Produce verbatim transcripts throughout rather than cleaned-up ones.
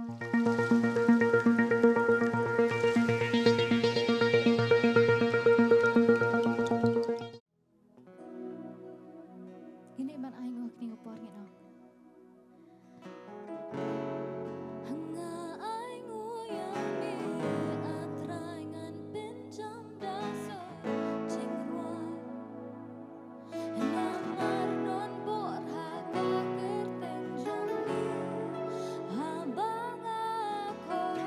Ngin ïa ban ai nguh ha kane ka por, ngin ong. Nga ai nguh ïa me, A Trai, ngan pynjam da sawdong jingrwai. Namar don bor ha ka kyrteng jong me, haba nga khot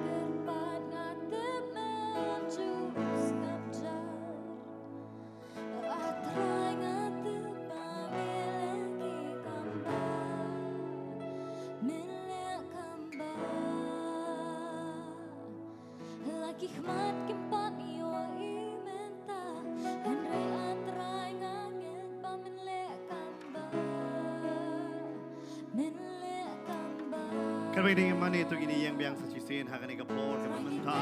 kyrpad, nga tip men ju sngap jar. A Trai, nga tip ba me leh ki kam ba, me leh kam ba la ki khmat kim pat ïohi mynta. Hynrei A Trai, nga ngeit ba men leh kam ba, men leh kam ba. Kyrpad ïa ngi, mane to ngin ïeng biang sa shisien ha kane ka por kaba mynta.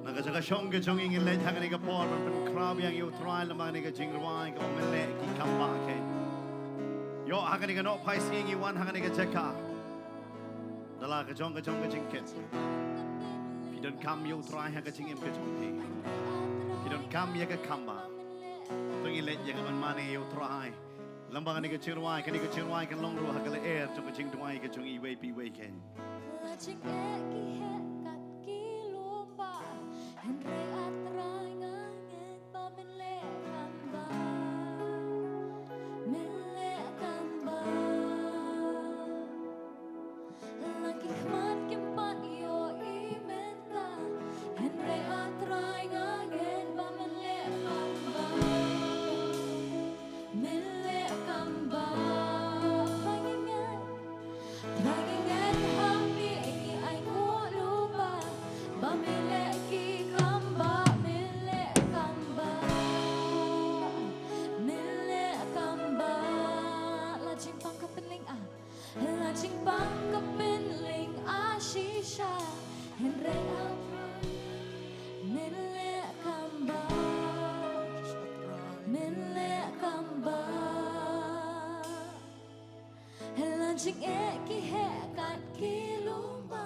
Na ka jaka shong ka jong ngi, ngin leit ha kane ka por ban pynkhraw biang ïa U Trai lyngba kane ka jingrwai kaba men leh ki kam ba, keiñ. Ïoh, ha kane ka nohphai sngi ngi wan ha kane ka jaka da la ka jong ka jong ka jingkit. Phi donkam ïa U Trai ha ka jingim ka jong phi. Phi donkam ïa ka kam ba. To ngin leit ïa ka ban mane ïa U Trai lyngba kane ka jingrwai. Kane ka jingrwai kan long ruh ha ka lyer jong ka jingduwai ka jong iwei pa iwei, keiñ. La jingeh ki heh kat ki lypa, hynrei A Trai, nga ngeit ba men leh kam ba, men leh kam ba. La ki khmat kim pat ïohi mynta, hynrei A Trai, nga ngeit ba men leh kam ba, men leh kam ba. Trai, ngi ngeit, Trai, ngi ngeit ha me, ngi ai nguh lypa ba me leh ki kam ba, me leh kam ba, me leh kam ba. La jingpang ka pynlynga, la jingpang ka pynlynga shisha, hynrei A Trai, men leh kam ba, men leh kam ba. La jingeh ki heh kat ki lypa,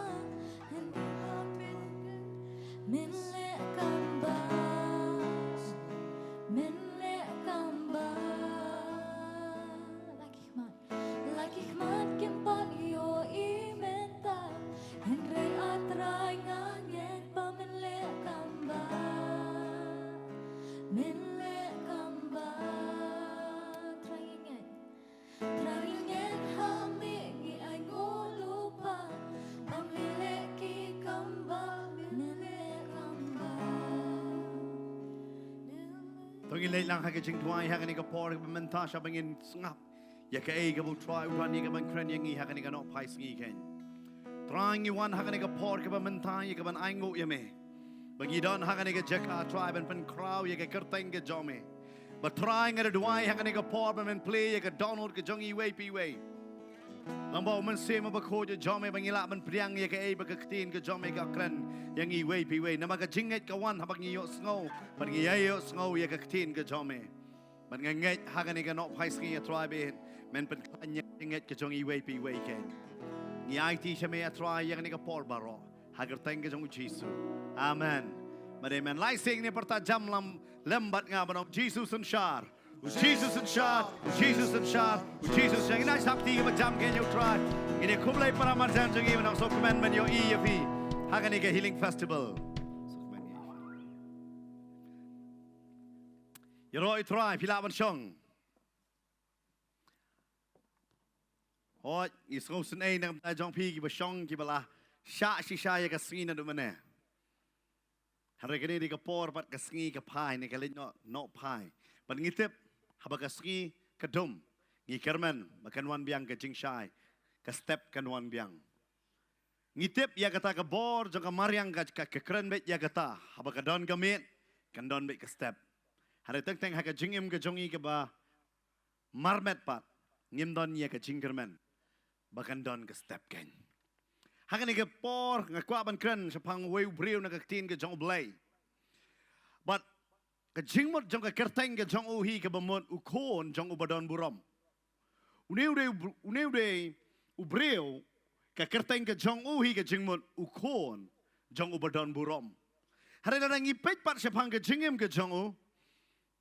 men leh kam ba, men leh kam ba. La ki khmat, la ki khmat kim pat ïohi mynta, hynrei A Trai, nga ngeit ba men leh kam ba, men leh kam ba. Trai, ngi ngeit, Trai, ngi ngeit ha me, ngi ai nguh lypa ba me leh ki kam ba, me leh kam ba. To ngin leit lang ha ka jingduwai ha kane ka por kaba mynta, shwa ban ngin sngap ïa kaei kaba U Trai u don ïa ka ban kren ïa ngi ha kane ka nohphai sngi, keiñ. Trai, ngi wan ha kane ka por kaba mynta ïa ka ban ai nguh ïa me ba ngi don ha kane ka jaka, Trai, ban pynkhraw ïa ka kyrteng ka jong me. Bad Trai, nga da duwai ha kane ka por ba men plie ïa ka dohnud ka jong iwei pa iwei. Lyngba U Mynsiem Bakhuid jong me, ba ngi lah ban pdiang ïa kaei ba ka ktien ka jong me ka kren ïa ngi iwei pa iwei. Namar ka jingngeit ka wan haba ngi ïohsngew bad ngi ïa ïohsngew ïa ka ktien ka jong me. Bad nga ngeit ha kane ka nohphai sngi, A Trai, ba men pynkhlaiñ ïa ka jingngeit ka jong iwei pa iwei, keiñ. Ngi aiti sha me, A Trai, ïa kane ka por baroh ha ka kyrteng ka jong U Jisu. Amen. Bad amen. Lai sing ne pyrta jam lem, lem bad nga ban ong, U Jisu synshar, U Jisu synshar, U Jisu synshar, U Jisu synshar. Ngin ai sakti kaba jam, keiñ, ïa U Trai. Ngin ïa khublei para marjan jong ngi, ban ong sngewkmen ban ïohi ïa phi ha kane ka Healing Festival. Sngewkmen ïa phi. Ïaroh, U Trai, phi lah ban shong. Hooid, ngi sngewsynei na ka bynta jong phi kiba shong, kiba la shah shisha ïa ka sngi naduh mynne. Hynrei kane dei ka por bad ka sngi ka phai, ne ka leit noh, nohphai. Bad ngi tip, haba ka sngi ka dum, ngi kyrmen ba kan wan biang ka jingshai, ka step kan wan biang. Ngi tip ïa kata ka bor jong ka mariang ka, ka, ka kren beit ïa kata, haba ka don ka miet, kan don beit ka step. Hynrei teng teng ha ka jingim ka jong ngi kaba marmet pat, ngim don ïa ka jingkyrmen ba kan don ka step, keiñ. Ha kane ka por nga kwah ban kren shaphang uwei u briew na ka ktien ka jong U Blei. Bad ka jingmut jong ka kyrteng ka jong u hi kaba mut U Khun jong Uba Don Burom. Une u dei u br-, une u dei u briew Ka kyrteng ka jong u hi ka jingmut u khun jong u ba don burom. Hynrei lada ngi peit pat shaphang ka jingim ka jong u,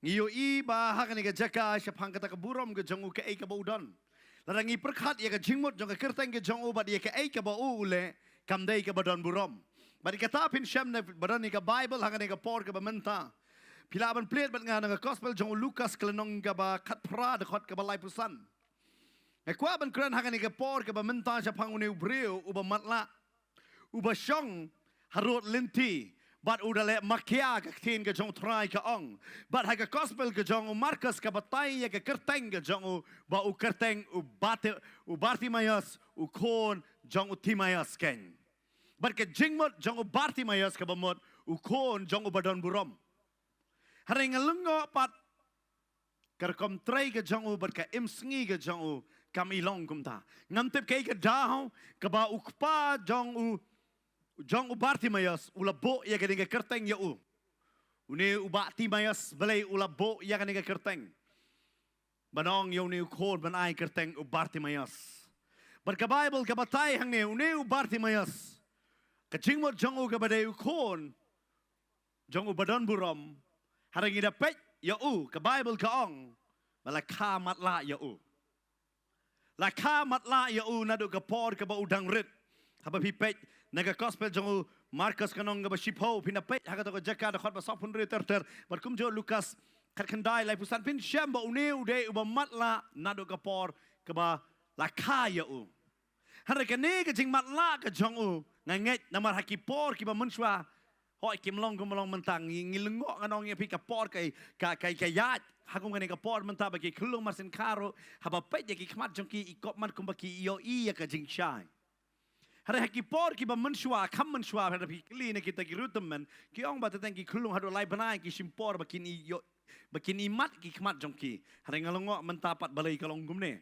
ngi ïohi ba ha kane ka jaka shaphang kata ka burom ka jong u kaei kaba u don. Lada ngi pyrkhat ïa ka jingmut jong ka kyrteng ka jong u bad ïa kaei kaba u u leh, kam dei kaba don burom. Bad ïa kata phin shem na ba don ïa ka Baibl ha kane ka por kaba mynta. Phi lah ban plie bad nga na ka gospel jong u Lukas ka lynnong kaba khatphra dkhot kaba laiphew san. Nga kwah ban kren ha kane ka por kaba mynta shaphang une u briew uba matlah, uba shong harud lynti, bad u da leh makia, ka ktien ka jong u Trai ka ong. Bad ha ka gospel ka jong u Markos ka batai ïa ka kyrteng ka jong u ba u kyrteng u Bati-, u Bartimaeus, u khun jong u Timaeus keiñ. Bad ka jingmut jong u Bartimaeus kaba mut u khun jong u ba don burom. Hynrei nga lyngngoh pat ka rukom trei ka jong u bad ka im sngi ka jong u kam i long kumta. Ngam tip kaei ka daw kaba u kpa jong u, jong u Bartimaeus u la buh ïa kane ka kyrteng ïa u. Une u Bartimaeus balei u la buh ïa kane ka kyrteng? Ban ong ïa une u khun ban ai kyrteng u Bartimaeus. Bad ka Baibl ka batai hangne une u Bartimaeus, ka jingmut jong u kaba dei u khun jong u ba don burom. Hynrei ngi da peit ïa u, ka Baibl ka ong ba la kha matlah ïa u. La kha matlah ïa u naduh ka por kaba u dang rit. Haba phi peit na ka gospel jong u Markos ka lynnong kaba shiphew, phin da peit ha kata ka jaka dkhot ba sawphew hynriew ter ter, bad kumjuh Lukas khatkhyndai laiphew san, phin shem ba une u dei uba matlah naduh ka por kaba la kha ïa u. Hynrei kane ka jingmatlah ka jong u nga ngeit namar ha ki por kiba mynshuwa, hooid, kim long kumba long mynta. Ngi, ngi lyngngoh, ngan ong ïa phi, ka por ka, ka, ka, ka ïaid ha kum kane ka por mynta ba ki khyllung marsien kha ruh haba peit ïa ki khmat jong ki i kop mat kumba ki ïohi ïa ka jingshai. Hynrei ha ki por kiba mynshuwa, kham mynshuwa, haba phi kylli na kita ki riewtymmen, ki ong ba teng teng ki khyllung haduh lai bnai ki shim por ba kin ïoh, ba kin ïohi mat ki khmat jong ki. Hynrei nga lyngngoh mynta pat balei ka long kumne.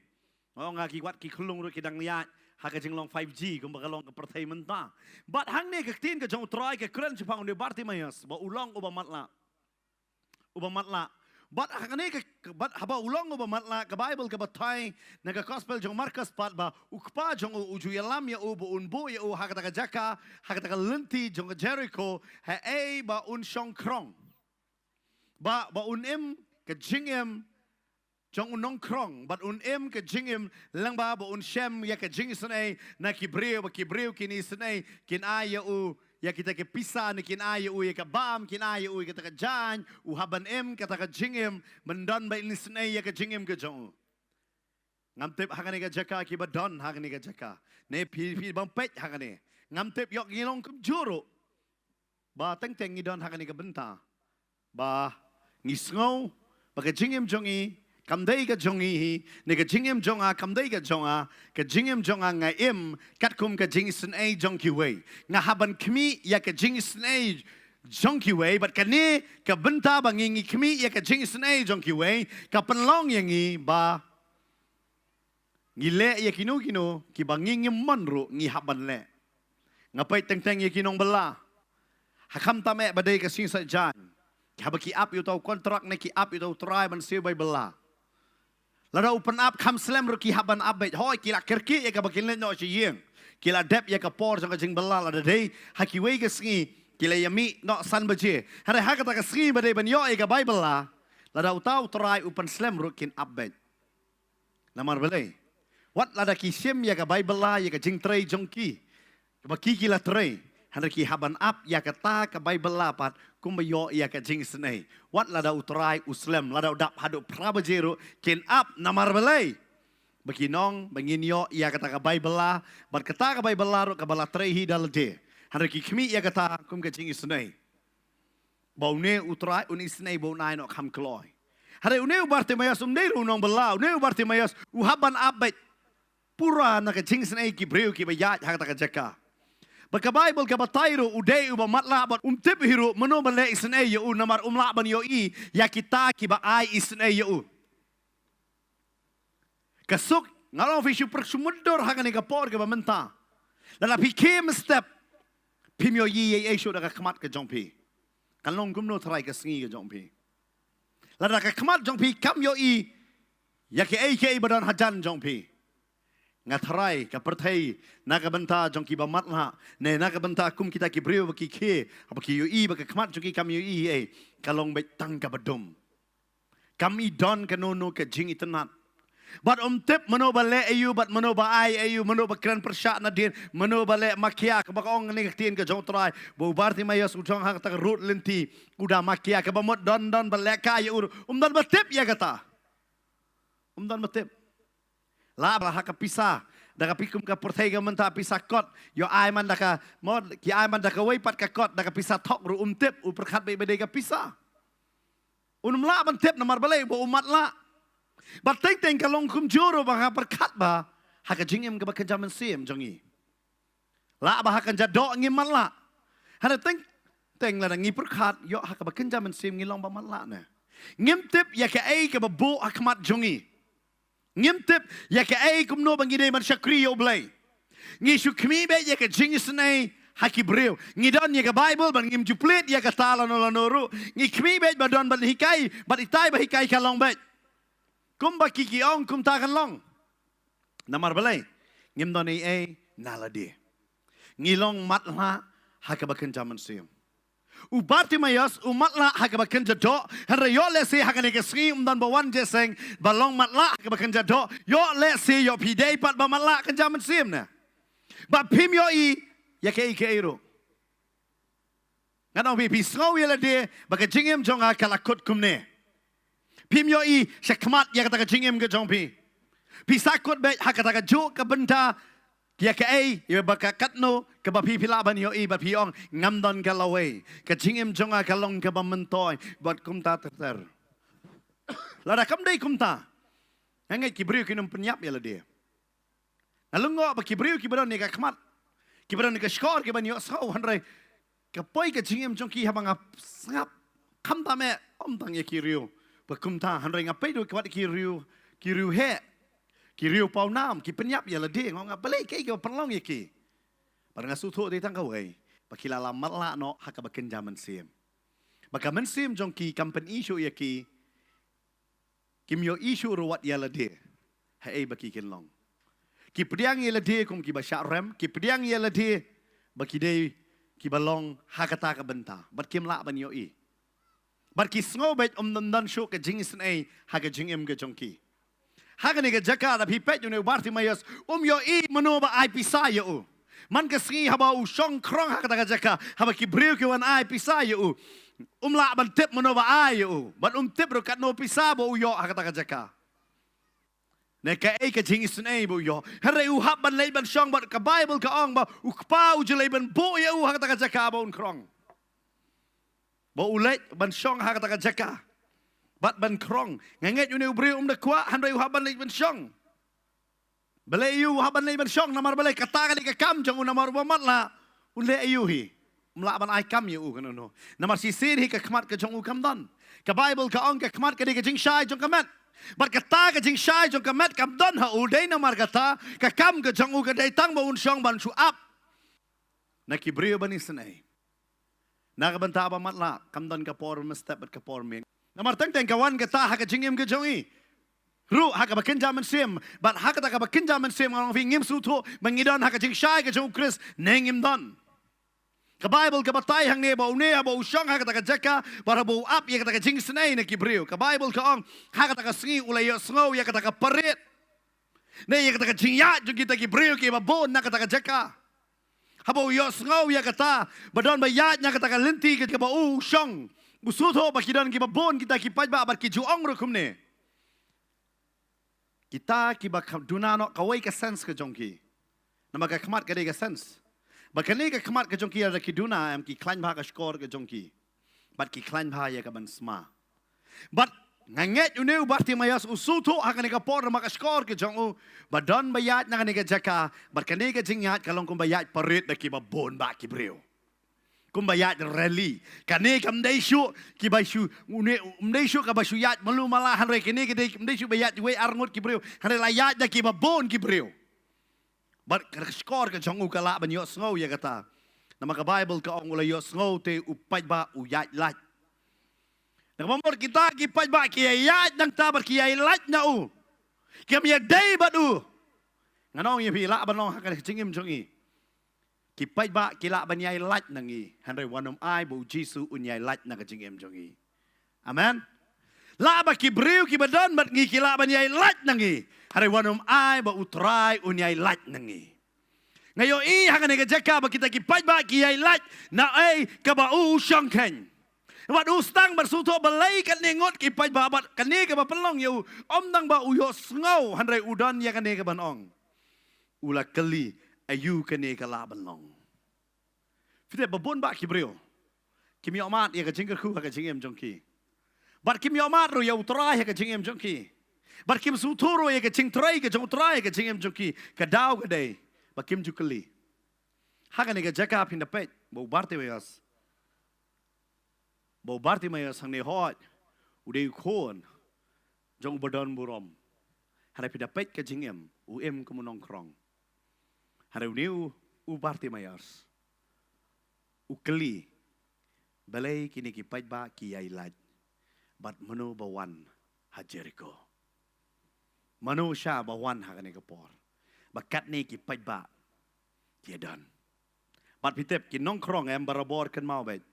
Nga ong ha ki wat ki khyllung ruh ki dang ïaid ha ka jinglong five G kumba ka long ka pyrthei mynta. Bad hangne ka ktien ka jong u Trai ka kren shaphang une u Bartimaeus ba u long uba matlah. Uba matlah. Bad hangne ka, bad haba u long uba matlah, ka Baibl ka batai na ka gospel jong u Markos pat ba u kpa jong u u ju ïalam ïa u ba un buh ïa u ha kata ka jaka, ha kata ka lynti jong ka Jeriko, haei ba un shong khrong. Ba, ba un im ka jingim jong u nongkhrong, bad un im ka jingim lyngba ba un shem ïa ka jingisynei na ki briew, ba ki briew kin isynei, kin ai ïa u ïa kita ki pisa, ne kin ai ïa u ïa ka bam, kin ai ïa u ïa kata ka jaiñ, u hap ban im kata ka jingim, ban don ban isynei ïa ka jingim ka jong u. Ngam tip ha kane ka jaka kiba don ha kane ka jaka, ne phi, phi bym peit ha kane. Ngam tip ïoh ngi long kumjuh ruh. Ba teng teng ngi don ha kane ka bynta ba ngi sngew ba ka jingim jong ngi kam dei ka jong ngi hi, ne ka jingim jong nga kam dei ka jong nga, ka jingim jong nga nga im katkum ka jingisynei jong kiwei. Nga hap ban khmih ïa ka jingisynei jong kiwei, bad kane ka bynta ba ngi, ngi khmih ïa ka jingisynei jong kiwei, ka pynlong ïa ngi ba ngi leh ïa kino kino kiba ngi, ngim mon ruh ngi hap ban leh. Nga peit teng teng ïa ki nongbylla. Ha kham tam eh ba dei ka sngi Saitjaiñ, haba ki ap ïa uta u kontrak ne ki ap ïa uta u trai ban siew bai bylla, lada u pynap kham slem ruh ki hap ban ap beit. Hooid, ki la kyrkieh ïa kaba kin leit noh sha ïing, ki la dep ïa ka por jong ka jingbylla, lada dei ha kiwei ka sngi ki la ïa mih noh san baje. Hynrei ha kata ka sngi ba dei ban ïoh ïa ka bai bylla, lada uta u trai u pynslem ruh kin ap beit. Namar balei? Wat lada ki shim ïa ka bai bylla, ïa ka jingtrei jong ki, ba ki ki la trei, hynrei ki hap ban ap ïa kata ka bai bylla pat kumba ïoh ïa ka jingisynei. Wat lada u trai u slem, lada u dap haduh phra baje ruh kin ap. Namar balei? Ba kin ong ba ngin ïoh ïa kata ka bai bylla, bad kata ka bai bylla ruh kaba la trei hi da lade. Hynrei ki khmih ïa kata kum ka jingisynei. Ba une u trai un isynei ba un ai noh kham kloi. Hynrei une u Bartimaeus um dei ruh u nongbylla, une u Bartimaeus u hap ban ap beit pura na ka jingisynei ki briew kiba ïaid ha kata ka jaka. Bad ka Baibl ka batai ruh u dei uba matlah bad um tip hi ruh mano ban leh isynei ïa u, namar um lah ban ïohi ïa kita kiba ai isynei ïa u. Ka suk, nga long phi shu pyrshah mudor ha kane ka por kaba mynta. Lada phi khie step, phim ïohi ei ei shuh da ka khmat ka jong phi. Kan long kumno tharai ka sngi ka jong phi? Lada ka khmat jong phi kam ïohi ïa kiei kiei ba don hajan jong phi, Nga tharai ka pyrthei na ka bynta jong ki ba matlah, ne na ka bynta kum kita ki briew ba ki khie, ba ki ïohi ba ka khmat jong ki kam ïohi ei, ka long beit tang kaba dum. Kam i don kano kano ka jingitynnad. Bad um tip mano ba leh aïu, bad mano ba ai aïu, mano ba kren pyrshah nadien, mano ba leh makhia, kaba ka ong ne ka ktien ka jong U Trai, ba u Bartimaios u jong ha kata ka rud lynti, u da makhia, kaba mut don don ba leh ka ïa u, um don ba tip ïa kata. Um don ba tip. Lah ba ha ka pisa, da ka phi kum ka pyrthei ka mynta pisa kot, ïoh ai man da ka, mut, ki ai man da kawei pat ka kot, da ka pisa thok ruh um tip, u pyrkhat beit ba dei ka pisa. Um lah ban tip namar balei ba u matlah. Bad teng teng ka long kumjuh ruh ba nga pyrkhat ba ha ka jingim kaba kynja mynsiem jong ngi. Lah ba ha ka kynja doh ngim matlah. Hynrei teng teng lada ngi pyrkhat ïoh ha kaba kynja mynsiem ngi long ba matlah ne. Ngim tip ïa kaei kaba buh ha khmat jong ngi. Ngim tip ïa kaei kumno ba ngi dei ban shakri ïa U Blei. Ngi shu khmih beit ïa ka jingisynei ha ki briew. Ngi don ïa ka Baibl bad ngim ju plie ïa kata lano lano ruh. Ngi khmih beit ba don ban hikai, bad itai ba hikai ka long beit. Kumba ki ki ong kumta kan long. Namar balei? Ngim don ei ei na lade. Ngi long matlah ha kaba kynja mynsiem. U Bartimaios u matlah ha kaba kynja doh, hynrei ïoh lehse ha kane ka sngi um don ba wan jingïaseng ba long matlah ha kaba kynja doh, ïoh lehse ïoh phi dei pat ba matlah kynja mynsiem ne. Ba phim ïohi ïa kaei kaei ruh. Ngan ong phi, phi sngew ïa lade ba ka jingim jong nga ka la kut kumne. Phim ïohi shakhmat ïa kata ka jingim ka jong phi. Phi sa kut beit ha kata kajuh ka bynta ïa kaei, ïa ba ka katno kaba phi phi lah ban ïohi, ba phi ong ngam don ka lawei. Ka jingim jong nga ka long kaba myntoi bad kumta ter ter. Lada kam dei kumta, nga ngeit ki briew kin ym pynïap ïa lade. Nga lyngngoh ba ki briew kiba don ïa ka khmat, kiba don ïa ka shkor, kiban ïohsngew, hynrei ka poi ka jingim jong ki haba nga sngap, khamtam eh, ym tang ïa ki riew ba kumta, hynrei nga peit ruh ki wat ki riew, ki riew heh, ki riew pawnam, ki pynïap ïa lade. Nga ong, nga balei, kaei kaba pynlong ïa ki? Bad nga sngewthuh dei tang kawei, ba ki la la matlah noh ha kaba kynja mynsiem. Ba ka mynsiem jong ki kam pyni shuh ïa ki, kim ïohi shuh ruh wat ïa lade haei ba ki kin long. Ki pdiang ïa lade kum kiba shah rem, ki pdiang ïa lade ba ki dei kiba long ha kata ka bynta, bad kim lah ban ïohi. Bad ki sngew beit ym don don shuh ka jingisynei ha ka jingim ka jong ki. Ha kane ka jaka, da phi peit une u Bartimaios um ïohi mano ba ai pisa ïa u. Man ka sngi haba u shong khrong ha kata ka jaka, haba ki briew ki wan ai pisa ïa u, um lah ban tip mano ba ai ïa u, bad um tip ruh katno pisa ba u ïoh ha kata ka jaka, ne kaei ka jingisynei ba u ïoh. Hynrei u hap ban leit ban shong, bad ka Baibl ka ong ba u kpa u ju leit ban buh ïa u ha kata ka jaka ba un khrong. Ba u leit ban shong ha kata ka jaka bad ban khrong. Nga ngeit une u briew um da kwah, hynrei u hap ban leit ban shong. Balei u hap ban leit ban shong? Namar balei? Kata ka dei ka kam jong u, namar uba matlah un leh aïu hi? Um lah ban ai kam ïa u kano kano. Namar shisien hi ka khmat ka jong u kam don. Ka Baibl ka ong ka khmat ka dei ka jingshai jong ka met. Bad kata ka jingshai jong ka met kam don ha u, dei namar kata ka kam ka jong u ka dei tang ba un shong ban shu ap na ki briew ban isynei. Na ka bynta ba matlah kam don ka por mynstep bad ka por miet. Namar teng teng ka wan kata ha ka jingim ka jong i ruh ha kaba kynja mynsiem. Bad ha kata kaba kynja mynsiem, nga ong phi, ngim sngewthuh ba ngi don ha ka jingshai ka jong u Khrist ne ngim don. Ka Baibl ka batai hangne ba une haba u shong ha kata ka jaka bad haba u ap ïa kata ka jingisynei na ki briew, ka Baibl ka ong ha kata ka sngi u la ïohsngew ïa kata ka parit, ne ïa kata ka jingïaid jong kita ki briew kiba bun na kata ka jaka. Haba u ïohsngew ïa kata ba don ba ïaid na kata ka lynti kaba u shong, u sngewthuh ba ki don kiba bun kita ki paidbah bad ki ju ong ruh kumne. Kita kiba kham duna noh, kawei ka sense ka jong ki. Namar ka khmat ka dei ka sense. Bad kane ka khmat ka jong ki, lada ki duna, em, ki khlaiñ bha ka shkor ka jong ki. Bad ki khlaiñ bha ïa ka ban sma. Bad nga ngeit une u Bartimaios u sngewthuh ha kane ka por namar ka shkor ka jong u ba don ba ïaid na kane ka jaka, bad kane ka jingïaid ka long kumba ïaid parit da kiba bun bha ki briew. Kumba ïaid rally. Kane kam dei shuh kiba shu, une, um dei shuh kaba shu ïaid malu mala, hynrei kane ka dei, um dei shuh ba ïaid wei ar ngut ki briew, hynrei la ïaid da kiba bun ki briew. Bad ka shkor ka jong u ka lah ban ïohsngew ïa kata. Namar ka Baibl ka ong u la ïohsngew te u paidbah u ïaid lait. Na kaba mut kita ki paidbah ki ïaid nangta bad ki ïaid lait na u. Kim ïadei bad u. Ngan ong ïa phi, lah ban long ha ka jingim jong ngi, ki paidbah ki lah ban ïai lait na ngi, hynrei wat nym ai ba U Jisu un ïai lait na ka jingim jong ngi. Amen. Lah ba ki briew kiba don bad ngi ki lah ban ïai lait na ngi, hynrei wat nym ai ba U Trai un ïai lait na ngi. Nga ïohi ha kane ka jaka ba kita ki paidbah ki ïai lait na ei kaba U shongkhein. Bad U sdang ban sngewthuh balei katne ngut ki paidbah, bad kane kaba pynlong ïa U, ym tang ba U ïohsngew, hynrei U don ïa kane kaban ong. U la kylli, aïu kane ka lah ban long. Phi tip, ba bun bah ki briew kim ïohmad ïa ka jingkyrkhu ha ka jingim jong ki. Bad kim ïohmad ruh ïa U Trai ha ka jingim jong ki. Bad kim sngewthuh ruh ïa ka jingtrei ka jong U Trai ha ka jingim jong ki. Ka daw ka dei ba kim ju kylli. Ha kane ka jaka phin da peit ba u Bartimaeus, ba u Bartimaeus hangne, hooid, u dei u khun jong uba don burom. Hynrei phi da peit ka jingim, u im kum u nongkhrong. Hynrei une u, u Bartimaeus, u kylli, balei kine ki paidbah ki ïai lait, bad mano ba wan ha Jeriko? Mano sha ba wan ha kane ka por ba katne ki paidbah ki ïa don? Bad phi tip, ki nongkhrong, em, barabor, kynmaw beit,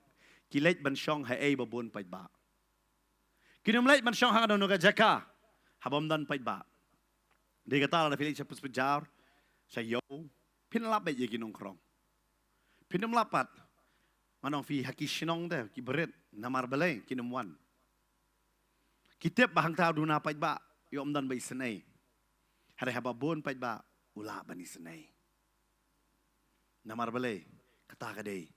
ki leit ban shong ha ei ba bun paidbah. Kin ym leit ban shong ha kano kano ka jaka ha bym don paidbah. Dei kata lada phi leit sha Puspajor, sha Ïew, phin lap beit ïa ki nongkhrong. Phin ym lap pat, ngan ong phi, ha ki shnong te ki barit. Namar balei? Kin ym wan. Ki tip ba hangta u duna paidbah, ïoh ym don ba isynei. Hynrei haba bun paidbah, u lah ban isynei. Namar balei? Kata ka dei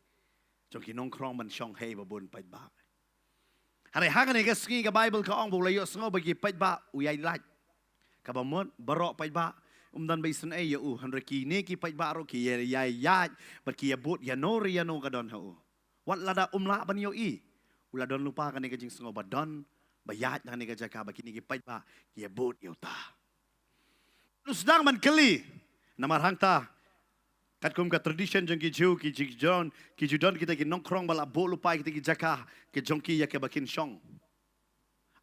jong ki nongkhrong ban shong ha ei ba bun paidbah. Hynrei ha kane ka sngi ka Baibl ka ong ba u la ïohsngew ba ki paidbah u ïai lait. Kaba mut baroh paidbah, ym don ba isynei ïa u, hynrei kine ki paidbah ruh ki ïa, ïa ïaid bad ki ïa bud ïano re ïano ka don ha u. Wat lada um lah ban ïohi, u la don lypa kane ka jingsngew ba don ba ïaid na kane ka jaka ba kine ki paidbah ki ïa bud ïa uta. U sdang ban kylli. Namar hangta, katkum ka tradition jong ki Jiw, ki ju don, ki ju don kita ki nongkhrong ba la buh lypa kita ki jaka ki jong ki ïa kaba kin shong.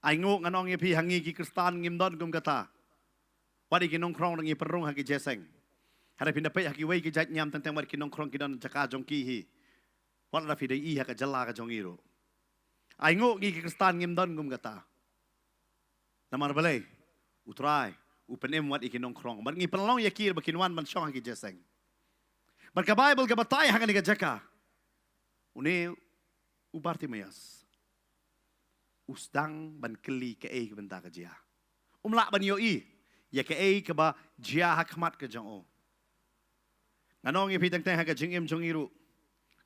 Ai nguh, ngan ong ïa phi, ha ngi ki Khristan ngim don kum kata. Wat ïa ki nongkhrong ruh ngi pynrung ha ki jingïaseng. Hynrei phin da peit ha kiwei ki jait niam, teng teng wat ki nongkhrong ki don jaka jong ki hi. Wat lada phi da ïohi ha ka jylla ka jong ngi ruh. Ai nguh, ngi ki Khristan ngim don kum kata. Namar balei? U Trai u pynim wat ïa ki nongkhrong, bad ngi pynlong ïa ki ba kin wan ban shong ha ki jingïaseng. Bad ka Baibl ka batai ha kane ka jaka, une u Bartimaeus u sdang ban kylli kaei ka bynta ka jia. Um lah ban ïohi ïa kaei kaba jia ha khmat ka jong u. Ngan ong ïa phi, teng teng ha ka jingim jong ngi ruh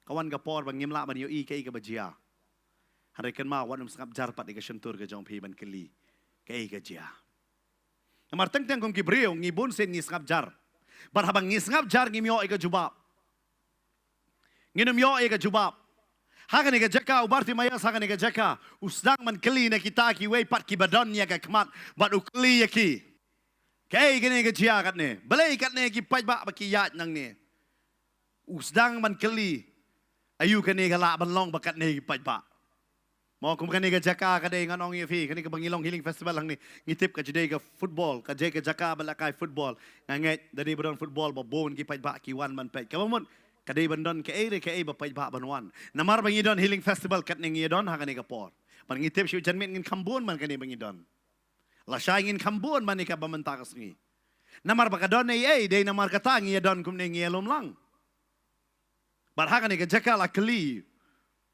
ka wan ka por ba ngim lah ban ïohi kaei kaba jia. Hynrei kynmaw, wat nym sngap jar pat ïa ka shyntur ka jong phi ban kylli kaei ka jia. Namar teng teng kum ki briew ngi bun sien ngi sngap jar. Bad haba ngi sngap jar ngim ïoh ïa ka jubab. Ngin ym ïoh ïa ka jubab. Ha kane ka jaka u Bartimaeus, ha kane ka jaka u sdang ban kylli na kita kiwei pat kiba don ïa ka khmat, bad u kylli ïa ki, kaei kane ka jia katne? Balei katne ki paidbah ba ki ïaid nangne? U sdang ban kylli, aïu kane ka lah ban long ba katne ki paidbah? Mo, kum kane ka jaka ka dei, ngan ong ïa phi, kane kaba ngi long Healing Festival hangne, ngi tip ka ju dei ka football, ka dei ka jaka ba la kai football. Nga ngeit da dei ba don football ba bun ki paidbah ki wan ban peit. Kaba mut ka dei ban don kaei re kaei ba paidbah ban wan. Namar ba ngi don Healing Festival katne ngi don ha kane ka por. Bad ngi tip shu janmiet ngin kham bun ban kane ba ngi don. Lashai ngin kham bun ban ïa kaba mynta ka sngi. Namar ba ka don ei ei, dei namar kata ngi ïa don kumne, ngi ïa lum lang. Bad ha kane ka jaka la kylli,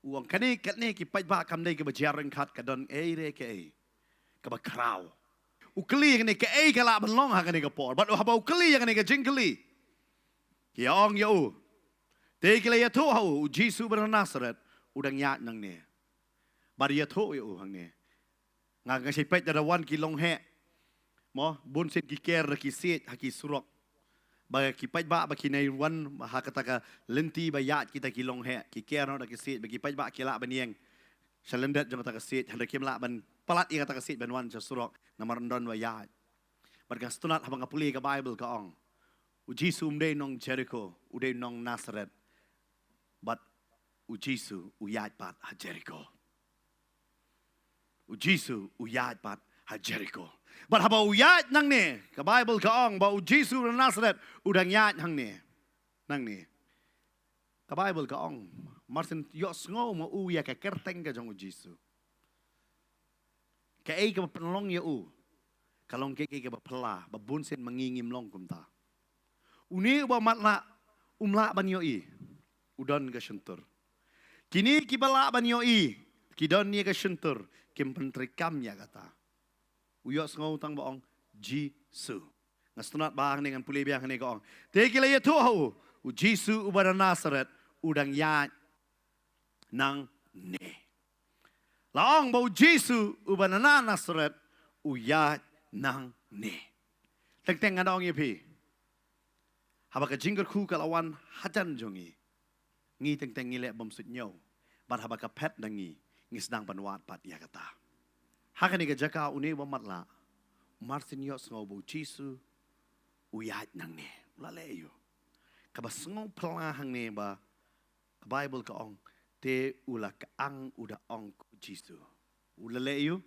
u ong, kane katne ki paidbah kam dei kaba jia ryngkat, ka don ei re kaei kaba khraw. U kylli kane kaei ka lah ban long ha kane ka por. Bad haba u kylli ïa kane ka jingkylli, ki ong ïa u, te ki la ïathuh ha u, u Jisu ba na Nasareth u dang ïaid nangne. Bad ïathuh ïa u hangne. Nga, nga shait peit da wan ki longheh. Mo, bun sien ki ker da ki siej ha ki surok. Ba ki paidbah ba kin ïai wan ha kata ka lynti ba ïaid kita ki longheh, ki ker noh da ki siej, ba ki paidbah ki lah ban ïeng sha lyndet jong kata ka siej, hynrei kim lah ban palat ïa kata ka siej ban wan sha surok, namar ym don ba ïaid. Bad nga sngewtynnat haba nga pule ka Baibl ka ong, u Jisu um dei nong Jeriko, u dei nong Nasareth. Bad u Jisu u ïaid pat ha Jeriko. U Jisu u ïaid pat ha Jeriko. Bad haba u ïaid nangne, ka Baibl ka ong ba u Jisu na Nasareth u dang ïaid hangne. Nangne. Ka Baibl ka ong, marsien ïohsngew ma u ïa ka kyrteng ka jong u Jisu. Kaei kaba pynlong ïa u ka long kaei kaba phylla, ba bun sien ma ngi ngim long kumta. Une uba matlah um lah ban ïohi, u don ka shyntur. Kine kiba lah ban ïohi ki don ïa ka shyntur, kim pyntreikam ïa kata. U ïohsngew tang ba ong Jisu. Nga sngewtynnat ba hangne ngan pule biang hangne ka ong, te ki la ïathuh ha u, u Jisu uba na Nasareth u dang ïaid nangne. La ong ba u Jisu uba na Nasareth u ïaid nangne. Teng teng ngan ong ïa phi, haba ka jingkyrkhu ka la wan hajan jong ngi, ngi teng teng ngi leh bym suidñiew. Bad haba ka phet na ngi, ngi sdang ban wad pat ïa kata. Ha kane ka jaka une uba matlah, marsien ïohsngew ba u Jisu u ïaid nangne. U la leh aïu? Kaba sngew phylla hangne ba ka Baibl ka ong, te u la kyang u da ong, ko Jisu. U la leh aïu?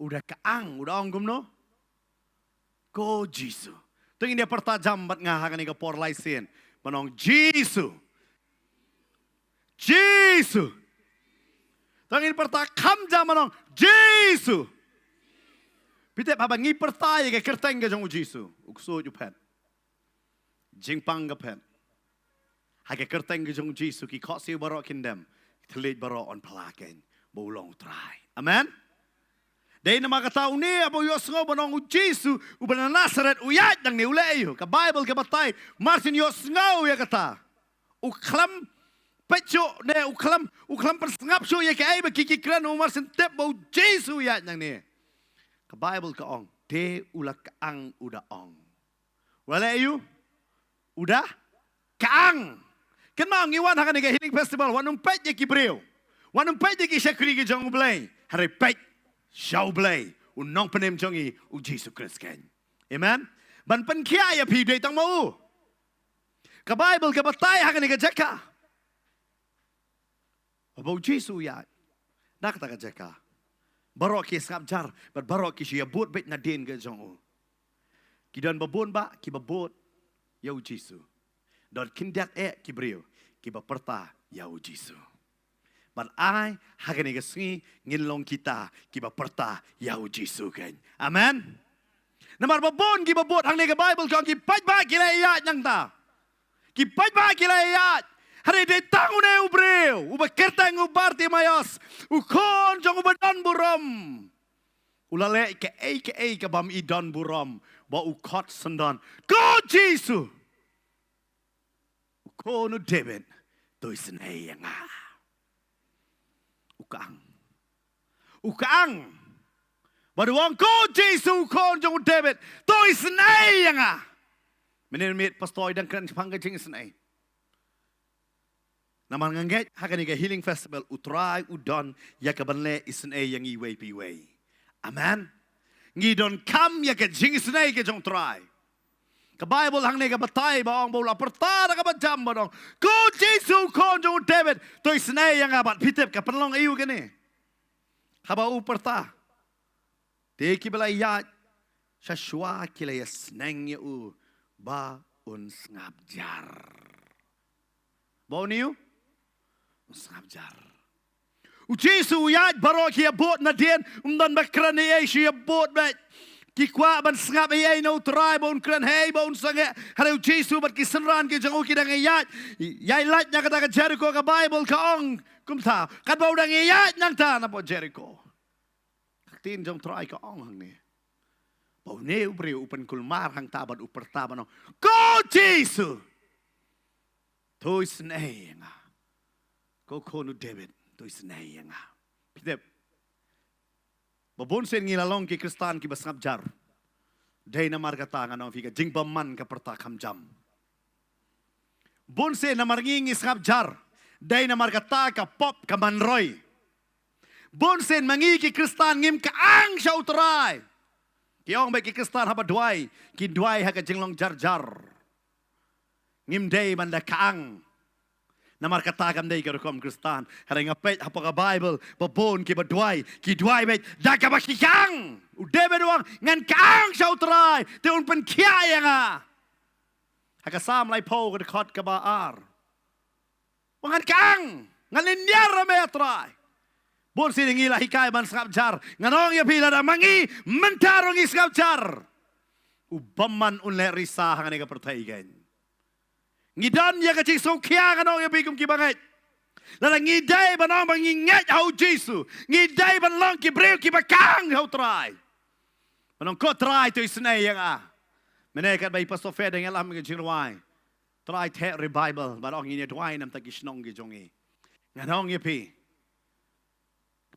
U da kyang, u da ong kumno? Ko Jisu. To ngin ïa pyrta jam bad nga ha kane ka por lai sien ban ong Jisu. Jisu. To ngin pyrta kham jam ban ong Jisu. Phi tip haba ngi pyrta ïa ka kyrteng ka jong u Jisu, u ksuid u phet. Jingpang ka phet. Ha ka kyrteng ka jong u Jisu ki khohsiew baroh kin dem, ki thylliej baroh yn phla kein ba u long u Trai. Amen. Dei namar kata une uba ïohsngew ban ong u Jisu uba na Nasareth u ïaid nangne, u leh aïu? Ka Baibl ka batai, marsien ïohsngew ïa kata, u khlem peit shuh ne u khlem, u khlem pynsngap shuh ïa kaei ba ki ki kren, u marsien tip ba u Jisu u ïaid nangne. Ka Baibl ka ong, te u la kyang u da ong. U la leh aïu? U da kyang. Kynmaw ngi wan ha kane ka healing festival, wat nym peit ïa ki briew, wat nym peit ïa ki shakri ki jong u Blei, hynrei peit sha u Blei, u nongpynim jong ngi u Jisu Khrist kein. Amen. Ban pynkhiah ïa phi dei tang ma u. Ka Baibl ka batai ha kane ka jaka, haba u Jisu u ïaid na kata ka jaka, baroh ki sngap jar bad baroh ki shu ïa bud beit nadien ka jong u. Ki don ba bun bah kiba bud ïa u Jisu. Don khyndiat eh ki briew kiba pyrta ïa u Jisu. Bad ai ha kane ka sngi ngin long kita kiba pyrta ïa u Jisu kein. Amen. Namar ba bun kiba bud hangne ka Baibl ka ong ki paidbah ki la ïaid nangta. Ki paidbah ki la ïaid. Hynrei dei tang une u briew uba kyrteng u Bartimaios, u khun jong uba don burom, u la leh kaei kaei kaba ym i don burom, ba u khot syndon, ko Jisu, u khun u David, to isynei ïa nga. U kyang. U kyang. Bad u ong, ko Jisu u khun jong u David, to isynei ïa nga. Mynne miet pastor i dang kren shaphang ka jingisynei. Namar nga ngeit ha kane ka healing festival u Trai u don ïa kaban leh isynei ïa ngi iwei pa iwei. Amen. Ngi donkam ïa ka jingisynei ka jong u Trai. Ka Baibl hangne ka batai ba ong ba u la pyrta da kaba jam ba ong, ko Jisu u khun jong u David, to isynei ïa nga. Bad phi tip ka pynlong aïu kane? Haba u pyrta, te kiba la ïaid sha shuwa ki la ïasneng ïa u ba un sngap jar. Ba un ïa u sngap jar. U Jisu u ïaid baroh ki ïa bud nadien, um don ba kren ei ei, shu ïa bud beit. Ki kwah ban sngap ei ei na u Trai ba un kren, hei ba un sangeh. Hynrei u Jisu bad ki synran ki jong u ki dang ïaid, ïaid lait na kata ka Jeriko, ka Baibl ka ong kumta. Katba u dang ïaid nangta na pdeng Jeriko, ka ktien jong u Trai ka ong hangne ba une u briew u pynkulmar hangta bad u pyrta ban ong, ko Jisu, to isynei ïa nga. Ko khun u David, to isynei ïa nga. Phi tip, ba bun sien ngi la long ki Khristan kiba sngap jar. Dei namar kata ngan ong phi ka jingbymman ka pyrta kham jam. Bun sien namar ngi ngi sngap jar, dei namar kata ka pop ka man roi. Bun sien ma ngi ki Khristan ngim kyang sha u Trai. Ki ong ba ki Khristan haba duwai, ki duwai ha ka jinglong jar jar. Ngim dei ban da kyang. Namar kata kam dei ka rukom Khristan. Hynrei nga peit hapoh ka Baibl, ba bun kiba duwai, ki duwai beit da kaba ki kang. U David u ong, ngan kang sha U Trai, te un pynkhiah ïa nga. Ha ka Salm laiphew ka dkhot kaba ar. Ba ngan kang, ngan lynñiar ïa me Trai. Bun sien ngi la hikai ban sngap jar. Ngan ong ïa phi lada ma ngi mynta ruh ngi sngap jar, u bymman un leh risa hangne ka pyrthei kein. Ngi don ïa ka jingsngewkhia, ngan ong ïa phi kum kiba ngeit. Lada ngi dei ban ong ba ngi ngeit ha U Jisu, ngi dei ban long ki briew kiba kang ha U Trai. Ban ong ko Trai to isynei ïa nga. Mynne katba i Pastor Fred dang ïalam ka jingrwai, Trai theh revival, ban ong ngin ïa duwai namar ki shnong ki jong ngi. Ngan ong ïa phi,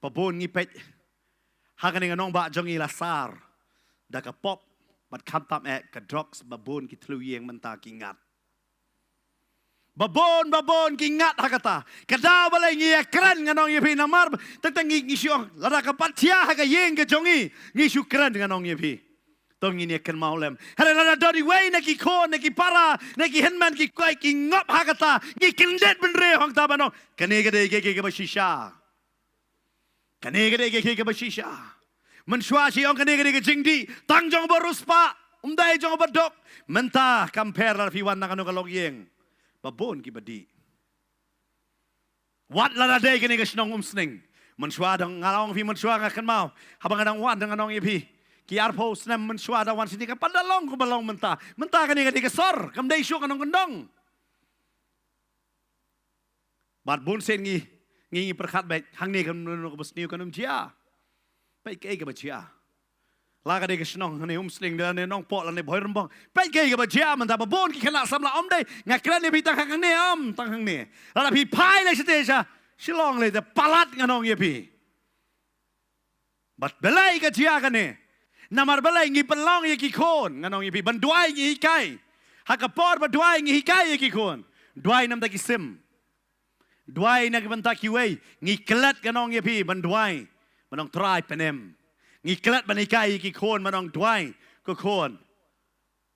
ba bun ngi peit ha kane ka nongbah jong ngi la sar da ka pop, bad khamtam eh ka drugs, ba bun ki thliew ïing mynta ki ngat. Ba bun, ba bun ki ngat ha kata. Ka daw balei ngi ïa kren, ngan ong ïa phi, namar teng teng ngi, ngi shu ong lada ka pat jia ha ka ïing ka jong ngi, ngi shu kren, ngan ong ïa phi. To ngin ïa kynmaw lem. Hynrei lada don iwei na ki khun, na ki para, na ki hynmen, ki kwai, ki ngop ha kata, ngi kyndit bynriew hangta ban ong, kane ka dei ka, ka, kaba shisha. Kane ka dei ka, ka, kaba shisha. Mynshuwa shi ong kane ka dei ka jingdih tang jong uba riewspah, ym dei jong uba duk. Mynta kam pher lada phi wan na kano ka longïing, ba bun kiba dih. Wat lada dei kane ka shnong Umsning. Mynshuwa dang nga ong phi, mynshuwa nga kynmaw, haba nga dang wan, dang nga ong ïa phi, ki arphew snem mynshuwa da wan shane, ka pat da long kumba long mynta. Mynta kane ka dei ka sor, kam dei shuh ka nongkyndong. Bad bun sien ngi, ngi, ngi pyrkhat beit, hangne kano kaba sniew kan ym jia. Peit kaei kaba jia. La ka dei ka shnong hangne Umsning, lane Nongpoh, lane Bhoirymbong, peit kaei kaba jia mynta. Ba bun ki khynnah samla, ym dei nga kren ïa phi tang hangne, ym tang hangne. Lada phi phai leit shatei sha Shillong leit, te palat, ngan ong ïa phi. Bad balei ka jia kane? Namar balei ngi pynlong ïa ki khun, ngan ong ïa phi, ban duwai ngi hikai. Ha ka por ba duwai ngi hikai ïa ki khun, duwai namar ki sim. Duwai na ka bynta kiwei, ngi klet, ngan ong ïa phi, ban duwai, ban ong Trai pynim. Ngi klet ban hikai ïa ki khun ban ong duwai, ko khun,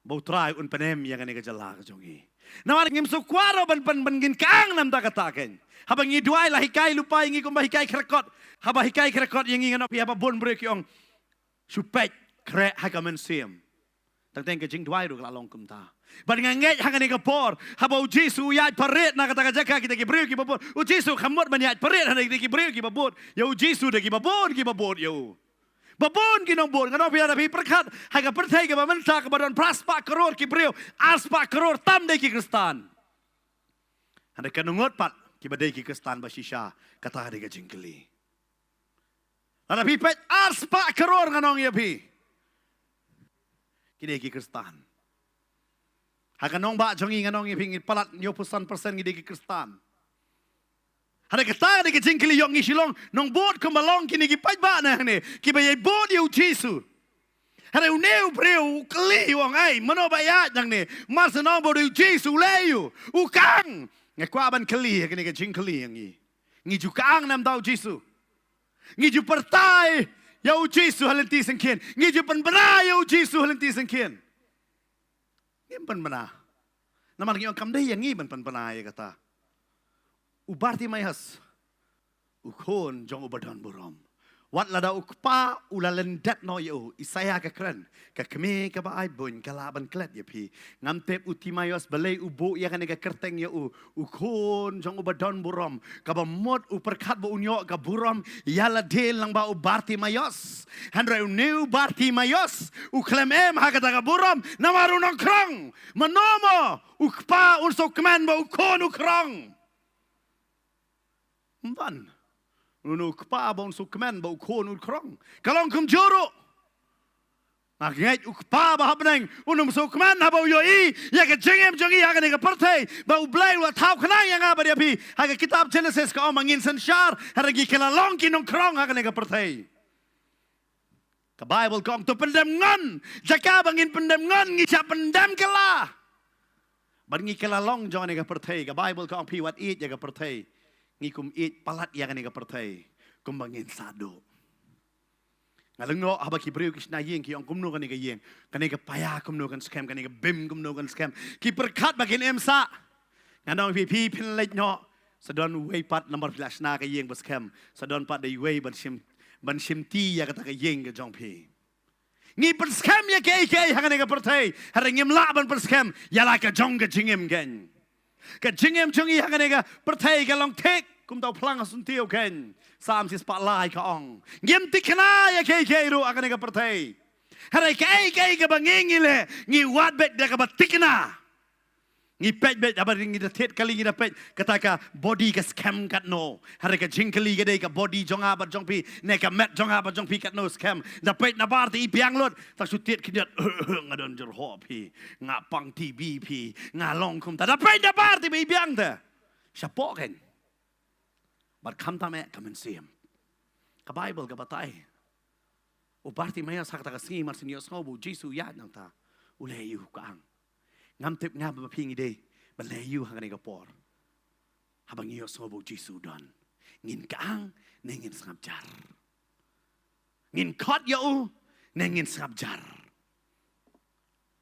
ba U Trai un pynim ïa kane ka jylla ka jong ngi. Namar ngim sngewkwah ruh ban, ban, ban ngin kang namar kata kein. Haba ngi duwai la hikai lypa ïa ngi kumba hikai khrekot. Haba hikai khrekot ïa ngi, ngan ong ïa phi, haba bun briew ki ong, shu peit khreh ha ka mynsiem. Teng teng ka jingduwai ruh ka la long kumta. Bad nga ngeit ha kane ka por, haba U Jisu u ïaid parit na kata ka jaka, kita ki briew kiba bud, U Jisu kam mut ban ïaid parit ha kita ki briew kiba bud. Ïa U Jisu da kiba bud, kiba bud ïa u. Ba bun ki nongbud, ngan ong ïa phi, lada phi pyrkhat ha ka pyrthei kaba mynta kaba don phra spah klur ki briew, ar spah klur tam dei ki Khristan. Hynrei ka nongut pat kiba dei ki Khristan ba shisha, kata ka dei ka jingkylli. Lada phi peit ar spah klur, ngan ong ïa phi, ki dei ki Khristan. Ha ka nongbah jong ngi, ngan ong ïa phi, ngi palat hynñiewphew san percent ngi dei ki Khristan. Hynrei kata ka dei ka jingkylli ïa ngi, shi long nongbud kumba long kine ki paidbah nangne, kiba ïai bud ïa U Jisu. Hynrei une u briew u kylli, u ong, ei, mano ba ïaid nangne? Mar shu ong ba u dei U Jisu, u leh aïu? U kang. Nga kwah ban kylli ïa kane ka jingkylli ïa ngi. Ngi ju kang namar U Jisu? Ngi ju pyrta ïa U Jisu ha lynti syngkien? Ngi ju pynbna ïa U Jisu ha lynti syngkien? Ngim pynbna. Namar ngi ong kam dei ïa ngi ban pynbna ïa kata. U Bartimaios, u khun jong uba don burom. Wat lada u kpa u la lyndet noh ïa u, Isaïah ka kren, ka kmie kaba ai buiñ ka lah ban klet ïa phi. Ngam tip u Timaios balei u buh ïa kane ka kyrteng ïa u, u khun jong uba don burom. Kaba mut u pyrkhat ba un ïoh ka burom ïa lade lyngba u Bartimaios. Hynrei une u Bartimaios u khlem im ha kata ka burom namar u nongkrong. Mano mo u kpa un sngewkmen ba u khun u krong? Ym don. Une u kpa ba un sngewkmen ba u khun u krong. Ka long kumjuh ruh. Nga ngeit u kpa ba ha bneng un ym sngewkmen haba u ïohi ïa ka jingim jong ngi ha kane ka pyrthei, ba U Blei u la thaw khnang ïa nga bad ïa phi. Ha ka kitab Jenesis ka ong ba ngin synshar, hynrei ngi kylla long ki nongkrong ha kane ka pyrthei. Ka Baibl ka ong to pyndem ngon. Jaka ba ngin pyndem ngon, ngi shah pyndem kylla. Bad ngi kylla long jong kane ka pyrthei. Ka Baibl ka ong phi wat ïeit ïa ka pyrthei. Ngi kum ïeit palat ïa kane ka pyrthei kumba ngin sah duh. Nga lyngngoh haba ki briew ki shna ïing ki ong kumno kane ka ïing, kane ka paia kumno kan skhem, kane ka beam kumno kan skhem. Ki pyrkhat ba kin im sah. Ngan ong ïa phi, phi phin leit noh Sa don uwei pat namar phi la shna ka ïing ba skhem. Sa don pat da uwei ban shim, ban shim ti ïa kata ka ïing ka jong phi. Ngi pynskhem ïa kaei kaei hangne ka pyrthei. Hynrei ngim lah ban pynskhem ïa la ka jong ka jingim kein. Ka jingim jong ngi hangne ka pyrthei ka long thik kumta u phlang ha syntiew kein. Salm shispah lai ka ong, ngim thikna ïa kaei kaei ruh hangne ka pyrthei. Hynrei kaei kaei kaba ngi ngi leh, ngi wad beit da kaba thikna. Ngi peit beit, haba ngi da thied kali ngi da peit kata ka body ka skhem katno. Hynrei ka jingkylli ka dei ka body jong nga bad jong phi, ne ka met jong nga bad jong phi katno skhem. Da peit nabar te i biang lut, tang shu thied khyndiat, nga don jyrhoh phi, nga pang T B phi, nga long kumta. Da peit nabar te ba i biang te. Shapoh kein. Bad khamtam eh ka mynsiem. Ka Baibl ka batai. U Bartimaeus ha kata ka sngi mar shu ïohsngew ba u Jisu u ïaid nangta, u leh aïu, u kang? Ngam tip nga bad phi ngi dei ban leh aïu ha kane ka por haba ngi ïohsngew ba u Jisu u don. Ngin kang ne ngin sngap jar? Ngin khot ïa u ne ngin sngap jar?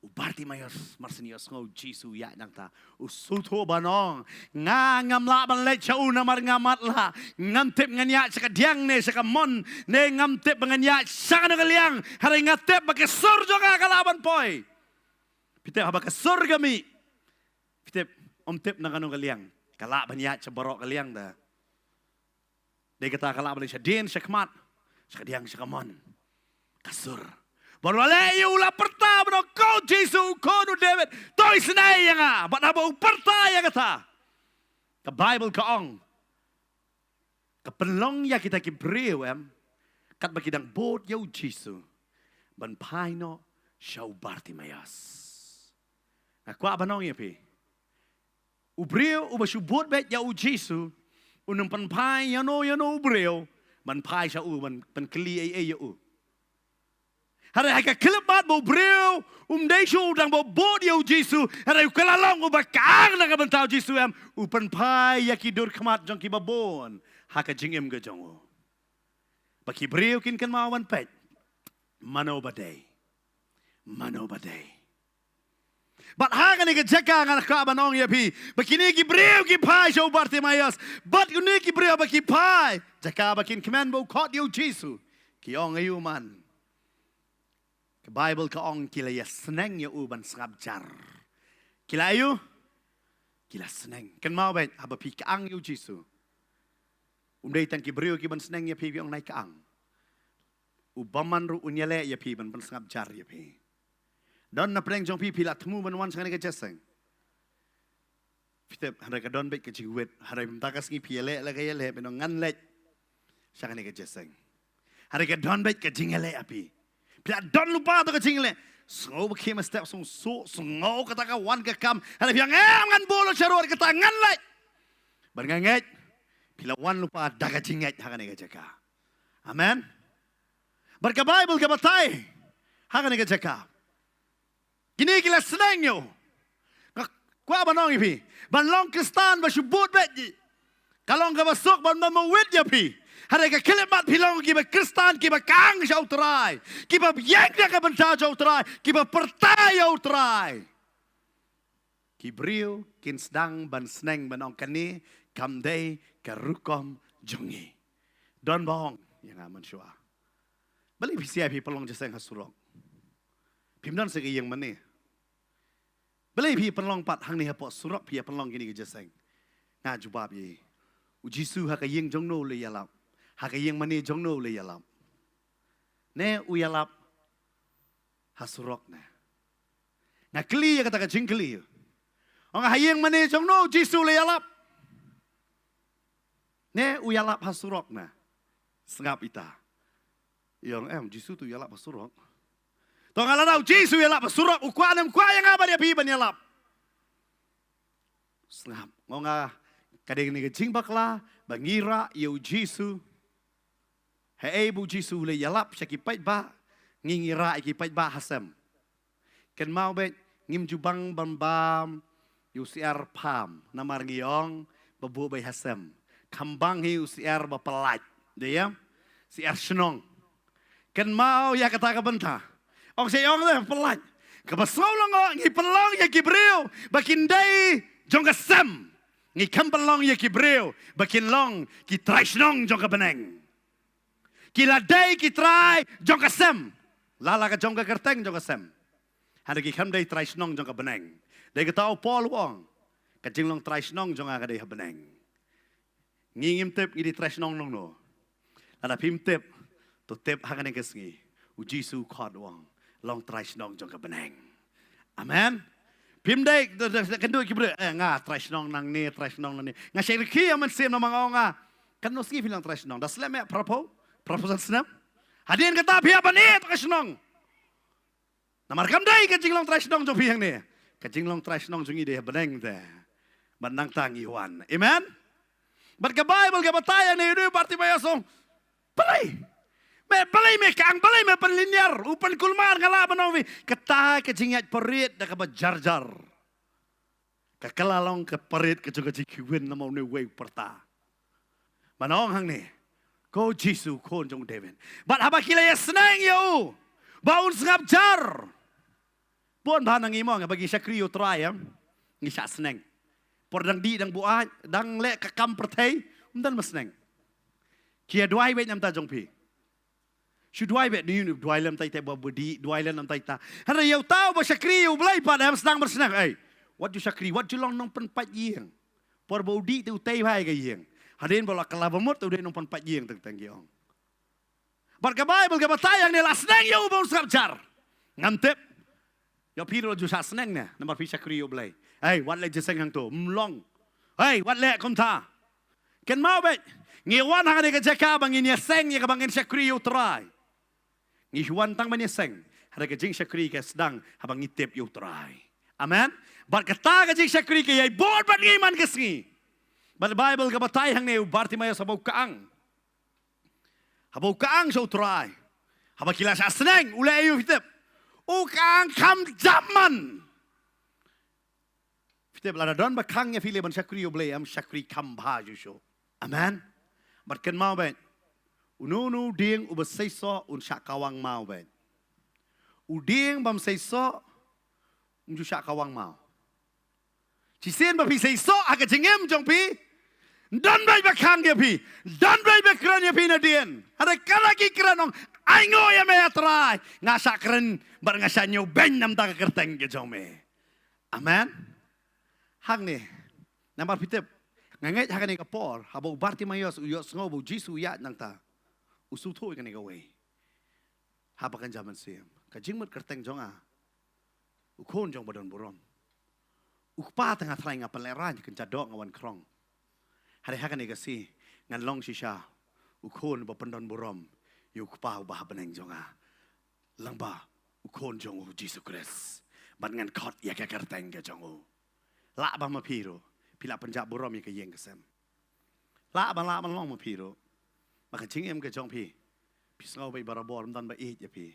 U Bartimaeus mar shu ïohsngew u Jisu u ïaid nangta, u sngewthuh ban ong, nga ngam lah ban leit sha u namar nga matlah. Ngam tip ngan ïaid sha ka diang ne sha ka mon, ne ngam tip ba ngan ïaid sha kano ka liang. Hynrei nga tip ba ka sur jong nga ka lah ban poi. Phi tip haba ka sur ka mih, phi tip, ym tip na kano ka liang. Ka lah ban ïaid sha baroh ka liang da. Dei kata ka lah ban leit shadien shakhmat, sha ka diang sha ka mon. Ka sur. Bad u la leh aïu? U la pyrta ban ong, ko Jisu, u khun u David, to isynei ïa nga. Bad haba u pyrta ïa kata, ka Baibl ka ong, ka pynlong ïa kita ki briew em, katba ki dang bud ïa u Jisu, ban phai noh sha u Bartimaeus. Nga kwah ban ong ïa phi, u briew uba shu bud beit ïa u Jisu, un ym pynphai ïano ïano u briew ban phai sha u, ban pynkylli ei ei ïa u. Hynrei ha ka khyllipmat ba u briew um dei shuh u dang ba bud ïa u Jisu, hynrei u kylla long uba kang na ka bynta u Jisu em, u pynphai ïa ki dur khmat jong kiba bun ha ka jingim ka jong u. Ba ki briew kin kynmaw ban peit mano ba dei, mano ba dei. Bad ha kane ka jaka nga kwah ban ong ïa phi ba kine ki briew ki phai sha u Bartimaeus. Bad kine ki briew ba ki phai, jaka ba kin kmen ba u khot ïa u Jisu, ki ong aïu man? Ka Baibl ka ong ki la ïasneng ïa u ban sngap jar. Ki la aïu? Ki la sneng. Kynmaw beit, haba phi kang ïa u Jisu, um dei tang ki briew ki ban sneng ïa phi, phi ong nai kang. U bymman ruh un ïaleh ïa phi ban pynsngap jar ïa phi. Don na pdeng jong phi, phi la thmu ban wan sha kane ka jingïaseng. Phi tip, hynrei ka don beit ka jingwit, hynrei mynta ka sngi phi ïaleh la ka ïaleh, phi ong ngan leit sha kane ka jingïaseng. Hynrei ka don beit ka jingïaleh ïa phi. Phi la don lypa to ka jingïaleh. Sngew ba khie mynstep song suk, sngew kata ka wan ka kam. Hynrei phi ong em, ngan buh lut sha rud kata, ngan leit. Bad nga ngeit phi la wan lypa da ka jingngeit ha kane ka jaka. Amen. Bad ka Baibl ka batai ha kane ka jaka, kine ki la sneng ïa u. Nga kwah ban ong ïa phi, ban long Khristan ba shu bud beit hi, ka long kaba suk bad kaba wit ïa phi. Hynrei ka khyllipmat phi long kiba Khristan, kiba kang sha u Trai, kiba ïeng na ka bynta jong u Trai, kiba pyrta ïa u Trai. Ki briew kin sdang ban sneng ban ong kane kam dei ka rukom jong ngi. Don ba ong ïa nga mynshuwa, balei phi shai phi pynlong jingïaseng ha surok? Phim don sa ka ïing mane. Balei phi pynlong pat hangne hapoh surok, phi ïa pynlong kine ki jingïaseng? Nga jubab ïa u, Jisu ha ka ïing jong no u la ïalap? Ha ka ïing mane jong no u la ïalap? Ne u ïalap ha surok ne? Nga kylli ïa kata ka jingkylli. Ong, ha ïing mane jong no u Jisu u la ïalap? Ne u ïalap ha surok ne? Sngap ita. Ïong em, Jisu tu ïalap ha surok. To nga la dau Jisu ïalap ha surok, u kwah ne em kwah ïa nga bad ïa phi ban ïalap? Sngap. Nga ong, ka dei kane ka jingbakla ba ngi rah ïa u Jisu. Haei ba u Jisu u la ïalap sha ki paidbah, ngi ngi rah ïa ki paidbah ha sem. Kynmaw beit, ngim ju bang ban bam ïa u syiar pham namar ngi ong ba buh beit ha sem. Kham bang hi u syiar ba pyllait, dei ïa? Syiar shnong. Kynmaw ïa kata ka bynta. Ong seh ong dei pyllait. Kaba sngewlyngngoh, ngi pynlong ïa ki briew ba kin dei jong ka sem. Ngi khlem pynlong ïa ki briew ba kin long ki trai shnong jong ka bneng. Ki la dei ki trai jong ka sem. La la ka jong ka kyrteng jong ka sem. Hynrei ki khlem dei trai shnong jong ka bneng. Dei kata u Paul u ong, ka jinglong trai shnong jong nga ka dei ha bneng. Ngi ngim tip ngi dei trai shnong nongno. Lada phim tip, to tip ha kane ka sngi. U Jisu u khot u ong, long trai shnong jong ka bneng. Amen. Phim dei, da, da, da, kynduh ki briew, eh, nga trai shnong nangne, trai shnong nangne. Nga shait rkhie ïa u Mynsiem namar nga ong nga, katno sngi phi long trai shnong? Da slem eh, phraphew, phraphew san snem. Hadien kata phi hap ban ïeh trai shnong. Namar kam dei ka jinglong trai shnong jong phi hangne. Ka jinglong trai shnong jong ngi dei ha bneng te. Bad nangta ngi wan. Amen. Bad ka Baibl ka batai hangne, u Bartimaeus u ong, balei? Me balei me kang, balei me pynlynñiar, u pynkulmar? Nga lah ban ong ïa phi, kata ka jingïaid parit da kaba jar jar. Ka kylla long ka parit ka jong ka jingkhih win namar une uwei u pyrta. Ban ong hangne, ko Jisu, Khun jong u David. Bad haba ki la ïasneng ïa u ba un sngap jar. Bun ba na ngi mo, haba ngi shakri ïa u Trai, em, ngi shah sneng. Por dang dih, dang buaid, dang leh ka kam pyrthei, ym don ba sneng. Ki ïa duwai beit na bynta jong phi. Shu duwai beit, ni, ni duwai lem tai tai ba budi, duwai lem tai ta. Hynrei ïa uta uba shakri ïa U Blei pat, em, sdang ban sneng. Ei, wat ju shakri, wat ju long nongpynpait ïing. Por ba u dih te u tei bha ïa ka ïing. Hadien ba la kylla ba mut te u dei nongpynpait ïing teng teng, ki ong. Bad ka Baibl ka batai hangne, la sneng ïa u ba un sngap jar. Ngam tip. Ïa phi ruh la ju shah sneng ne, namar phi shakri ïa U Blei. Ei, wat leh jingïaseng hangto, ym long. Ei, wat leh kumta. Kynmaw beit, ngi wan ha kane ka jaka ba ngin ïaseng ïa kaba ngin shakri ïa U Trai. Ngi wan tang ban ïaseng, hynrei ka jingshakri ka sdang haba ngi tip ïa U Trai. Amen. Bad kata ka jingshakri ka ïai bud bad ngi man ka sngi. Bad Baibl ka batai hangne, u Bartimaeus haba u kyang. Haba u kyang sha U Trai. Haba ki la shah sneng, u leh aïu phi tip? U kyang kham jam man. Phi tip, lada don ba khang ïa phi leh ban shakri ïa U Blei, em, shakri kham bha shuh shuh. Amen. Bad kynmaw beit, uno uno u dieng uba seisoh un shah kawang maw beit. U dieng bym seisoh um ju shah kawang maw. Shisien ba phi seisoh ha ka jingim jong phi, don beit ba khang ïa phi, don beit ba kren ïa phi nadien. Hynrei kata ki kren, ong, ainguh ïa me, A Trai, nga shah kren bad nga shah ñiewbeiñ na bynta ka kyrteng ka jong me. Amen. Hangne, namar phi tip, nga ngeit ha kane ka por, haba u Bartimaeus u ïohsngew ba u Jisu u ïaid nangta, u sngewthuh ïa kane kawei. Haba kan jam mynsiem, ka jingmut kyrteng jong nga, U Khun jong Uba Donburom. U Kpa te nga trai nga pynlehraiñ, kynja doh nga wan khrong. Hynrei ha kane ka sngi, ngan long shisha U Khun uba pyndonburom ïa U Kpa uba ha bneng jong nga, lyngba U Khun jong U Jisu Khrist. Bad ngan khot ïa ka kyrteng ka jong u. Lah ba ma phi ruh phi lah pynjah burom ïa ka ïing ka sem. Lah ban, lah ban long ma phi ruh. Ba ka jingim ka jong phi, phi sngew beit barabor, ym don ba ïeit ïa phi.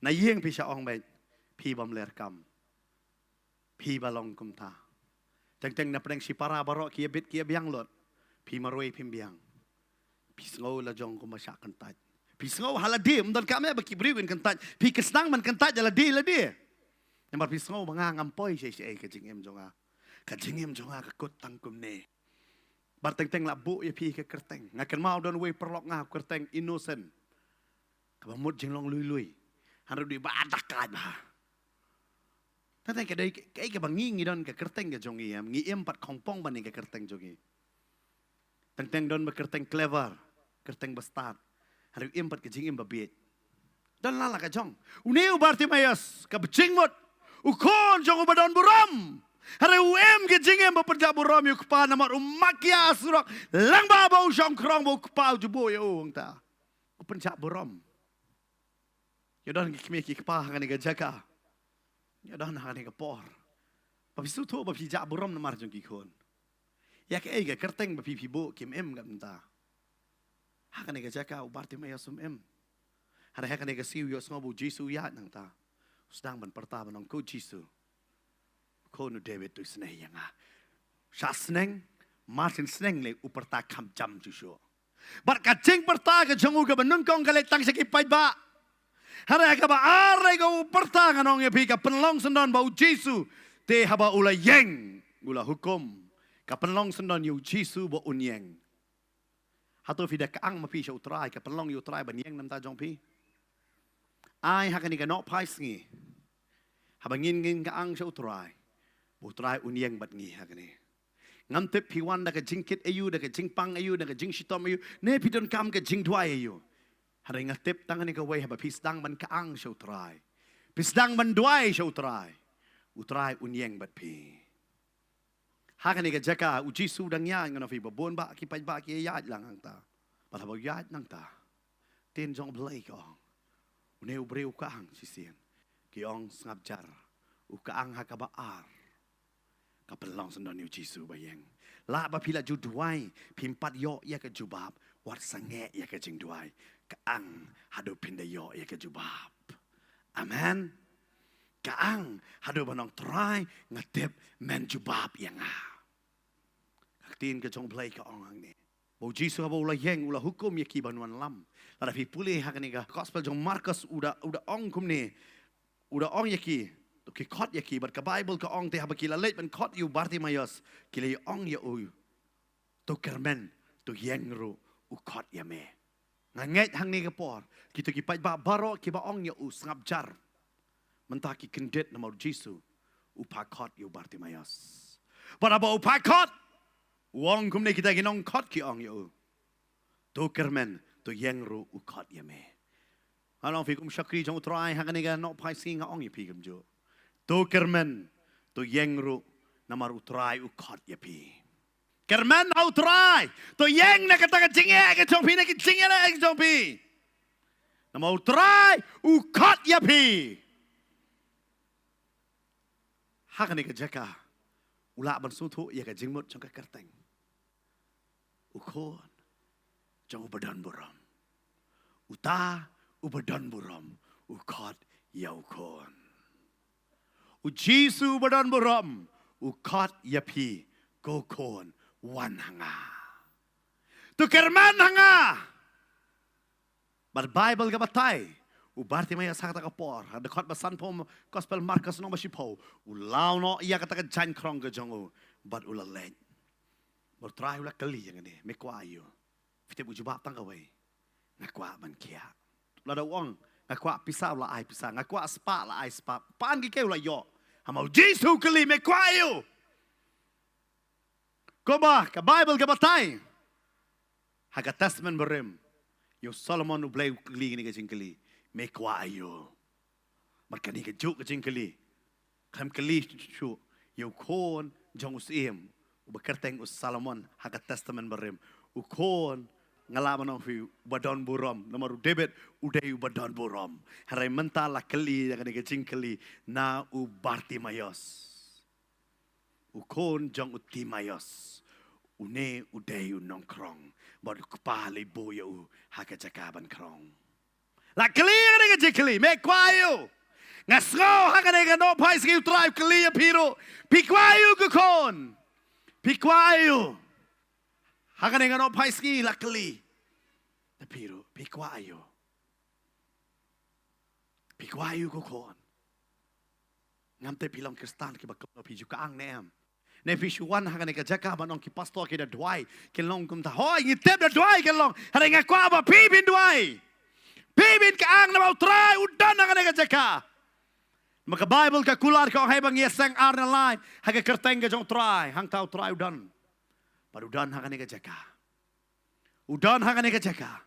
Na ïing phi shah ong beit, phi bym ler kam, phi ba long kumta. Teng teng na pdeng shipara baroh ki ïa bit ki ïa biang lut, phi marwei phim biang. Phi sngew la jong kumba shah kyntait. Phi sngew ha lade, ym don kam eh ba ki briew kin kyntait. Phi kynstang ban kyntait ha lade lade. Namar phi sngew ba nga ngam poi shaei shaei, ka jingim jong nga, ka jingim jong nga ka kut tang kumne. Bad teng teng la buh ïa phi ka kyrteng. Nga kynmaw don uwei u paralok nga, kyrteng Innocent. Kaba mut jinglong lui lui. Hynrei u dei ba dakait bha. Teng teng ka dei kaei kaba ngi, ngi don ka kyrteng ka jong ngi, em, ngi im pat khongpong ban ïa ka kyrteng jong ngi. Teng teng don ba kyrteng clever, kyrteng ba stad. Hynrei u im pat ka jingim ba bieit. Don la la ka jong. Une u Bartimaeus, kaba jingmut, U Khun jong Uba Donburom. Hynrei u im ka jingim ba pynjah burom ïa U Kpa namar u makia surok, lyngba ba u shong khrong ba U Kpa u ju buh ïa u hangta. U pynjah burom. Ïa don ki kmie ki kpa ha kane ka jaka, ïa don ha kane ka por, ba phi sngewthuh ba phi jah burom namar jong ki khun. Ïa kaei ka kyrteng ba phi, phi buh kim im ka mynta. Ha kane ka jaka u Bartimaeus um im. Hynrei ha kane ka sngi u ïohsngew ba u Jisu u ïaid nangta. U sdang ban pyrta ban ong, ko Jisu, Khun u David, to isynei ïa nga. Shah sneng, mar shen sneng lei u pyrta kham jam shuh shuh. Bad ka jingpyrta ka jong u kaba nyngkong ka leit tang sha ki paidbah. Hynrei kaba ar lei ka u pyrta, ngan ong ïa phi, ka pynlong syndon ba u Jisu te haba u la ïeng, u la hukum Ka pynlong syndon ïa u Jisu ba un ïeng. Hato phi da kyang ma phi sha u Trai, ka pynlong ïa u Trai ban ïeng na ka bynta jong phi? Ai ha kane ka nohphai sngi, haba ngin ngin kyang sha u Trai, ba u Trai un ïeng bad ngi ha kane. Ngam tip phi wan da ka jingkit aïu, da ka jingpang aïu, da ka jingshitom aïu, ne phi donkam ka jingduwai aïu. Hynrei nga tip tang kane kawei, haba phi sdang ban kyang sha u Trai, phi sdang ban duwai sha u Trai, u Trai un ïeng bad phi. Ha kane ka jaka u Jisu u dang ïaid, ngan ong ïa phi ba bun bah ki paidbah ki ïaid lang hangta. Bad haba u ïaid nangta, ktien jong U Blei ka ong, une u briew u kyang shisien. Ki ong sngap jar, u kyang ha kaba ar. Ka pynlong syndon ïa u Jisu ba ïeng. Lah ba phi la ju duwai, phim pat ïoh ïa ka jubab, wat sangeh ïa ka jingduwai. Kyang haduh phin da ïoh ïa ka jubab. Amen. Kyang haduh ban ong, Trai, nga tip men jubab ïa nga. Ka ktien ka jong U Blei ka ong hangne, ba u Jisu haba u la ïeng, u la hukum ïa ki ban wanlam. Lada phi pule ha kane ka gospel jong u Markos, u da, u da ong kumne, u da ong ïa ki, to ki khot ïa ki, bad ka Baibl ka ong te haba ki la leit ban khot ïa u Bartimaios, ki la ong ïa u, to kyrmen, to ïeng ruh, u khot ïa me. Nga ngeit hangne ka por, kito ki paidbah baroh kiba ong ïa u sngap jar, mynta ki kyndit namar u Jisu u phah khot ïa u Bartimaios. Bad haba u phah khot, u ong kumne, kita ki nongkhot ki ong ïa u, to kyrmen, to ïeng ruh, u khot ïa me. Ngan ong ïa phi kum shakri jong u Trai ha kane ka nohphai sngi, nga ong ïa phi kumjuh, to kyrmen, to ïeng ruh, namar u Trai u khot ïa phi. Kyrmen ha u Trai, to ïeng na kata ka jingeh ka jong phi, na ka jingeh ka jong phi. Namar u Trai u khot ïa phi. Ha kane ka jaka u lah ban sngewthuh ïa ka jingmut jong ka kyrteng. U Khun jong uba don burom. Uta uba don burom u khot ïa u Khun. U Jisu uba don burom u khot ïa phi, ko khun, wan ha nga. To kyrmen ha nga. Bad Baibl ka batai, u Bartimaios ha kata ka por, ha dkhot ba sanphew, gospel Markos lynnong ba shiphew, u law noh ïa kata ka jaiñkhrong ka jong u bad u la leit. Bad u Trai u la kylli ïa kane, me kwah aïu? Phi tip u jubab tang kawei, nga kwah ban khiah. Lada u ong, nga kwah pisa, u la ai pisa, nga kwah spah, la ai spah. Pan ki kiew la ïoh. Hynrei u Jisu u kylli, me kwah aïu? Kumba ka Baibl ka batai, ha ka Testament Barim, ïa u Solomon U Blei u kylli kane ka jingkylli, me kwah aïu? Bad kane kajuh ka jingkylli, khlem kylli shuh ïa u khun jong u syiem, uba kyrteng u Solomon ha ka Testament Barim. U khun, nga lah ban ong ïa phi, uba don burom, namar u David u dei uba don burom. Hynrei mynta la kylli ïa kane ka jingkylli na u Bartimaios, u khun jong u Timaios. Une u dei u nongkhrong, bad u kpa leit buh ïa u ha ka jaka ban khrong. La kylli ïa kane ka jingkylli, me kwah aïu? Nga sngew ha kane ka nohphai sngi u Trai u kylli ïa phi ruh, phi kwah aïu ko khun? Phi kwah aïu? Ha kane ka nohphai sngi la kylli ïa phi ruh, phi kwah aïu? Phi kwah aïu ko khun? Ngam tip phi long Khristan kiba kumno, phi ju kyang ne em? Ne phi shu wan ha kane ka jaka ban ong ki pastor ki da duwai, kin long kumta. Hooid, ngi tip da duwai kin long. Hynrei nga kwah ba phi phin duwai. Phi phin kyang namar u Trai u don ha kane ka jaka. Namar ka Baibl ka kular ka ong, haba ngi ïaseng ar ne lai ha ka kyrteng ka jong u Trai, hangta u Trai u don. Bad u don ha kane ka jaka. U don ha kane ka jaka.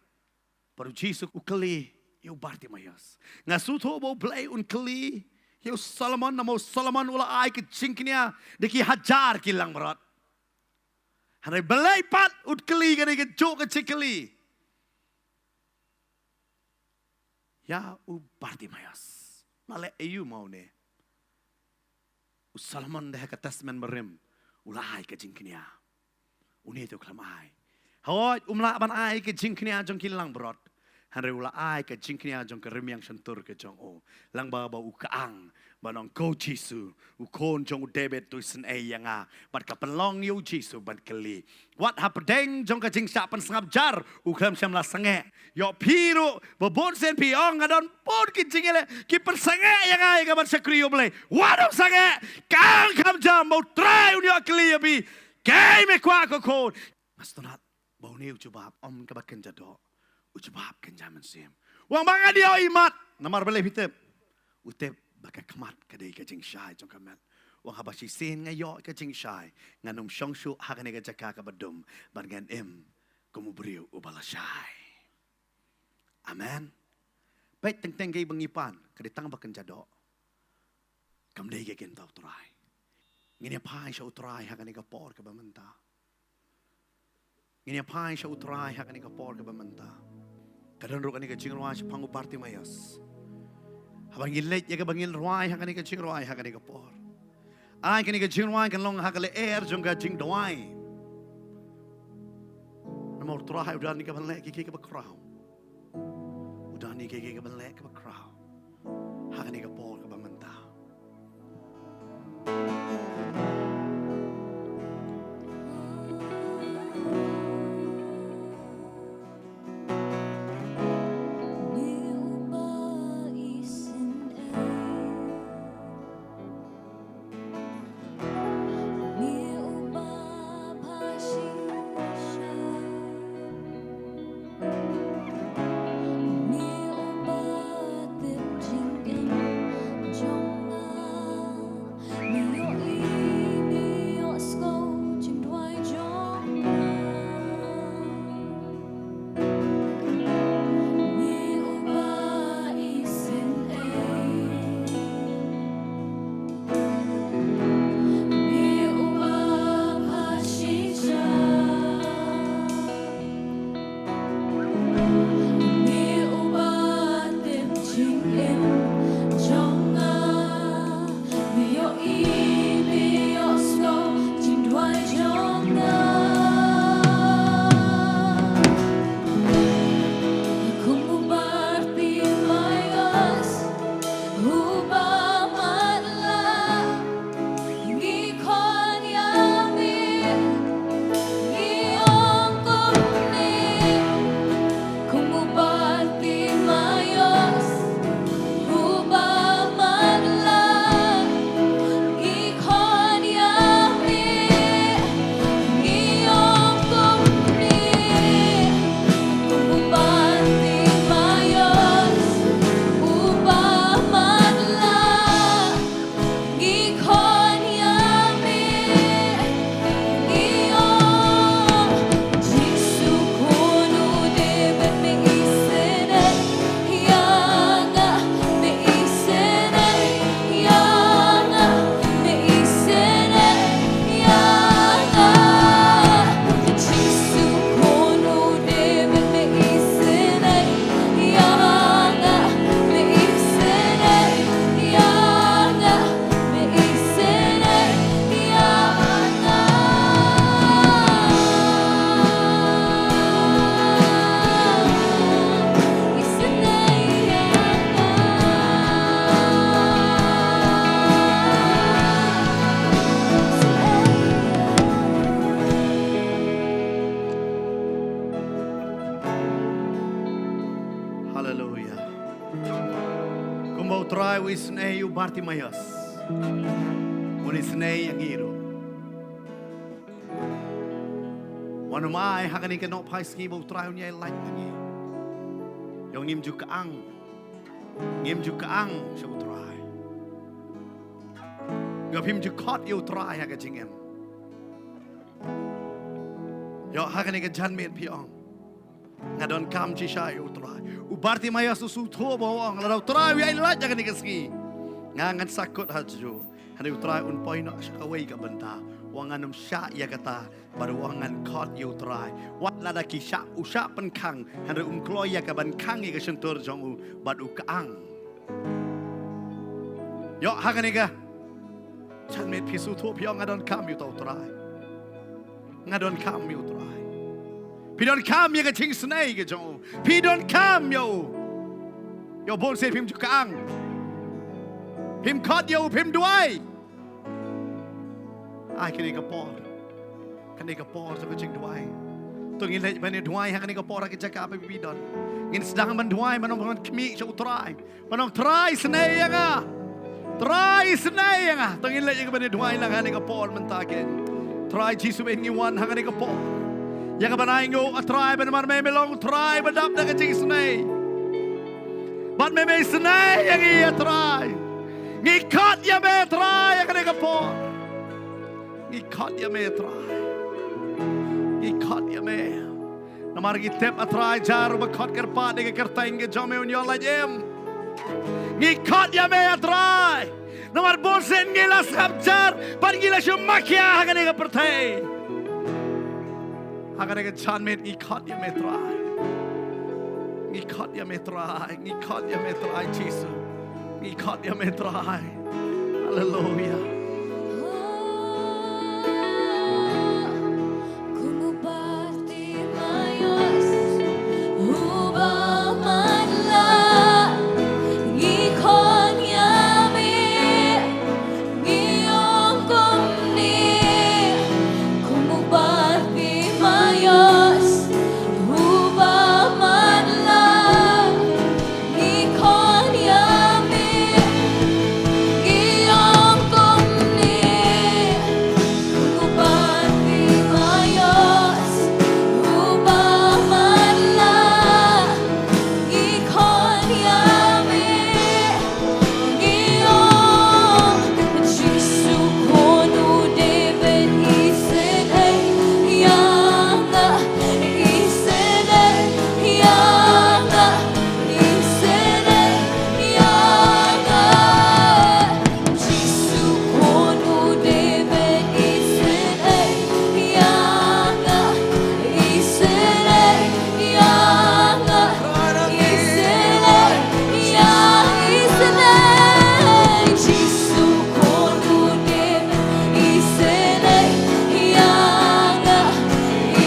Bad u Jisu u kylli ïa u Bartimaios. Nga sngewthuh ba U Blei un kylli ïa u Solomon, namar u Solomon u la ai ka jingkñia da ki hajar ki langbrot. Hynrei balei pat un kylli kane kajuh ka jingkylli ïa u Bartimaios? La leh aïu ma une? U Solomon de ha ka Testament Barim u la ai ka jingkñia. Une te u khlem ai. Hooid, um lah ban ai ka jingkñia jong ki langbrot. Hynrei u la ai ka jingkñia jong ka rmiang shyntur ka jong u. Lyngba ba u kyang ban ong, ko Jisu, u khun jong u David, to isynei ïa nga. Bad ka pynlong ïa u Jisu ban kylli. Wat hapdeng jong ka jingshah pynsngap jar, u khlem shym la sangeh. Ïoh phi ruh, ba bun sien phi ong, nga don bun ki jingeh leh, ki pynsangeh ïa nga ïa ka ban shakri ïa U Blei. Wat ym sangeh, kyang kham jam, ba u Trai un ïoh kylli ïa phi. Kaei me kwah ko khun? Nga sngewtynnat ba une u jubab, ym kaba kynja doh, u jubab kynja mynsiem. U ong ba ngan ïoh imat. Namar balei phi tip? U tip ba ka khmat ka dei ka jingshai jong ka met. U ong haba shisien nga ïoh ka jingshai, ngan ym shong shuh ha kane ka jaka kaba dum, bad ngan im kum u briew uba la shai. Amen. Peit, teng teng kaei ba ngi pan ka dei tang ba kynja doh. Kam dei ka ktien U Trai. Ngin ïa phai sha U Trai ha kane ka por kaba mynta. Ngin ïa phai sha U Trai ha kane ka por kaba mynta. Ka don ruh kane ka jingrwai shaphang u Bartimaeus. Haba ngin leit ïa kaba ngin rwai ha kane ka jingrwai ha kane ka por, ai kane ka jingrwai kan long ha ka lyer jong ka jingduwai. Namar U Trai u don ïa kaban leh kiei kiei kaba khraw. U don ïa kiei kiei kaba leh kaba khraw ha kane ka por kaba mynta. Haleluya. Kumba U Trai u isynei ïa u Bartimaeus, un isynei ïa ngi ruh. Wat nym ai ha kane ka nohphai sngi ba U Trai un ïai lait na ngi. Ïoh ngim ju kyang. Ngim ju kyang sha U Trai. Ïoh phim ju khot ïa U Trai ha ka jingim. Ïoh ha kane ka janmiet phi ong, nga donkam shisha ïa U Trai. U Bartimaeus u sngewthuh ba u ong, lada U Trai u ïai lait ha kane ka sngi, nga ngan sa kut ha juh. Hynrei U Trai un poi noh sha kawei ka bynta. U ong ngan ym shah ïa kata, bad u ong ngan khot ïa U Trai. Wat lada ki shah, u shah pynkhang, hynrei um kloi ïa ka ban khang ïa ka shyntur jong u, bad u kyang. Ïoh ha kane ka janmiet phi sngewthuh, phi ong nga donkam ïa uta U Trai. Nga donkam ïa U Trai. Phi donkam ïa ka jingsnei ka jong u. Phi donkam ïa u. Ïoh bun sien phim ju kyang. Phim khot ïa u, phim duwai. Ai kane ka por, kane ka por jong ka jingduwai. To ngin leit ban ïa duwai ha kane ka por ha ka jaka ba phi don. Ngin sdang ban duwai, ban ong, ban khmih sha U Trai. Ban ong Trai isynei ïa nga. Trai isynei ïa nga. To ngin leit ïa ka ban ïa duwai lang ha kane ka por mynta kein. Trai Jisu, ngi wan ha kane ka por. Ïa kaba ngi ong, A Trai, ba namar me me long Trai ba dap da ka jingisynei. Bad me me isynei ïa ngi, A Trai. Ngi khot ïa me, A Trai, ha kane ka por. Ngi khot ïa me, A Trai. Ngi khot ïa me. Namar ngi tip, A Trai, jar uba khot kyrpad ïa ka kyrteng ka jong me un ïoh lait im. Ngi khot ïa me, A Trai. Namar bun sien ngi la sngap jar bad ngi la shu makia ha kane ka pyrthei. Ha kane ka janmiet ngi khot ïa me, Trai. Ngi khot ïa me, Trai. Ngi khot ïa me, Trai Jisu. Ngi khot ïa me, Trai. Haleluya. Como Bartimaeus, uba matlah, ngi khot ïa me, ngi ong kumne, como Bartimaeus, uba matlah, ngi khot ïa me, ngi ong kumne, uba Bartimaeus, uba matlah, ngi khot ïa me, ngi ong, Jisu khun u David, isynei ïa nga, isynei ïa nga, isynei ïa nga. Jisu khun u David, isynei ïa nga, isynei ïa nga, isynei ïa, isynei. Jisu khun u David, isynei ïa nga,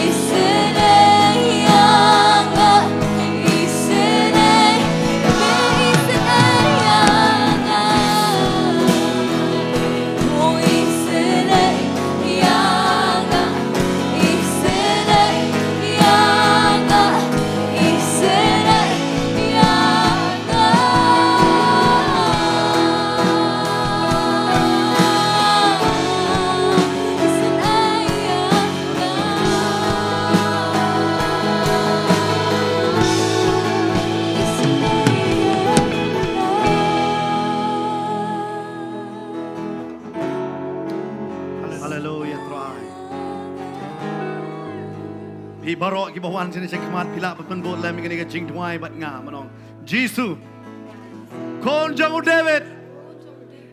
isynei ïa nga, isynei, isynei ïa nga. Oh, isynei ïa nga, isynei ïa nga, isynei ïa nga. Haleluya, Trai. Phi baroh kiba wan shane shakhmat, phi lah ban pynbud lem ïa kane ka jingduwai bad nga, ban ong, Jisu, khun jong u David,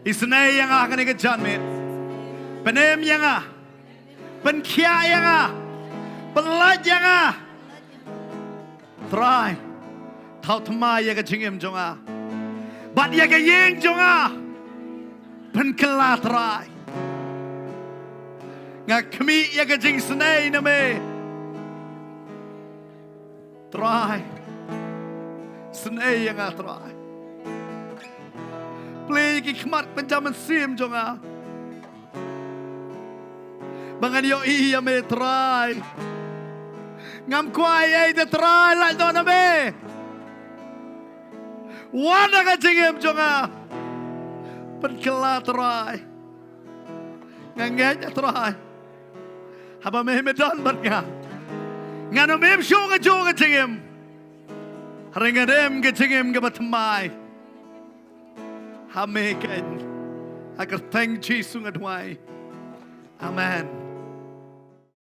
isynei ïa nga ha kane ka janmiet. Pynim ïa nga. Pynkhiah ïa nga. Pynlait ïa nga. Trai, thaw thymmai ïa ka jingim jong nga bad ïa ka ïing jong nga. Pynkylla, Trai. Nga khmih ïa ka jingisynei na me. Trai, isynei ïa nga, Trai. Plie ïa ki khmat pynjah mynsiem jong nga ba ngan ïohi ïa me, Trai. Ngam kwah ei ei te, Trai, lait noh na me. Wan ha ka jingim jong nga. Pynkylla, Trai. Nga ngeit, A Trai, haba me me don bad nga, ngan ym im shuh kajuh ka jingim. Hynrei ngan im ka jingim kaba thymmai ha me keiñ. Ha ka kyrteng Jisu nga duwai. Amen.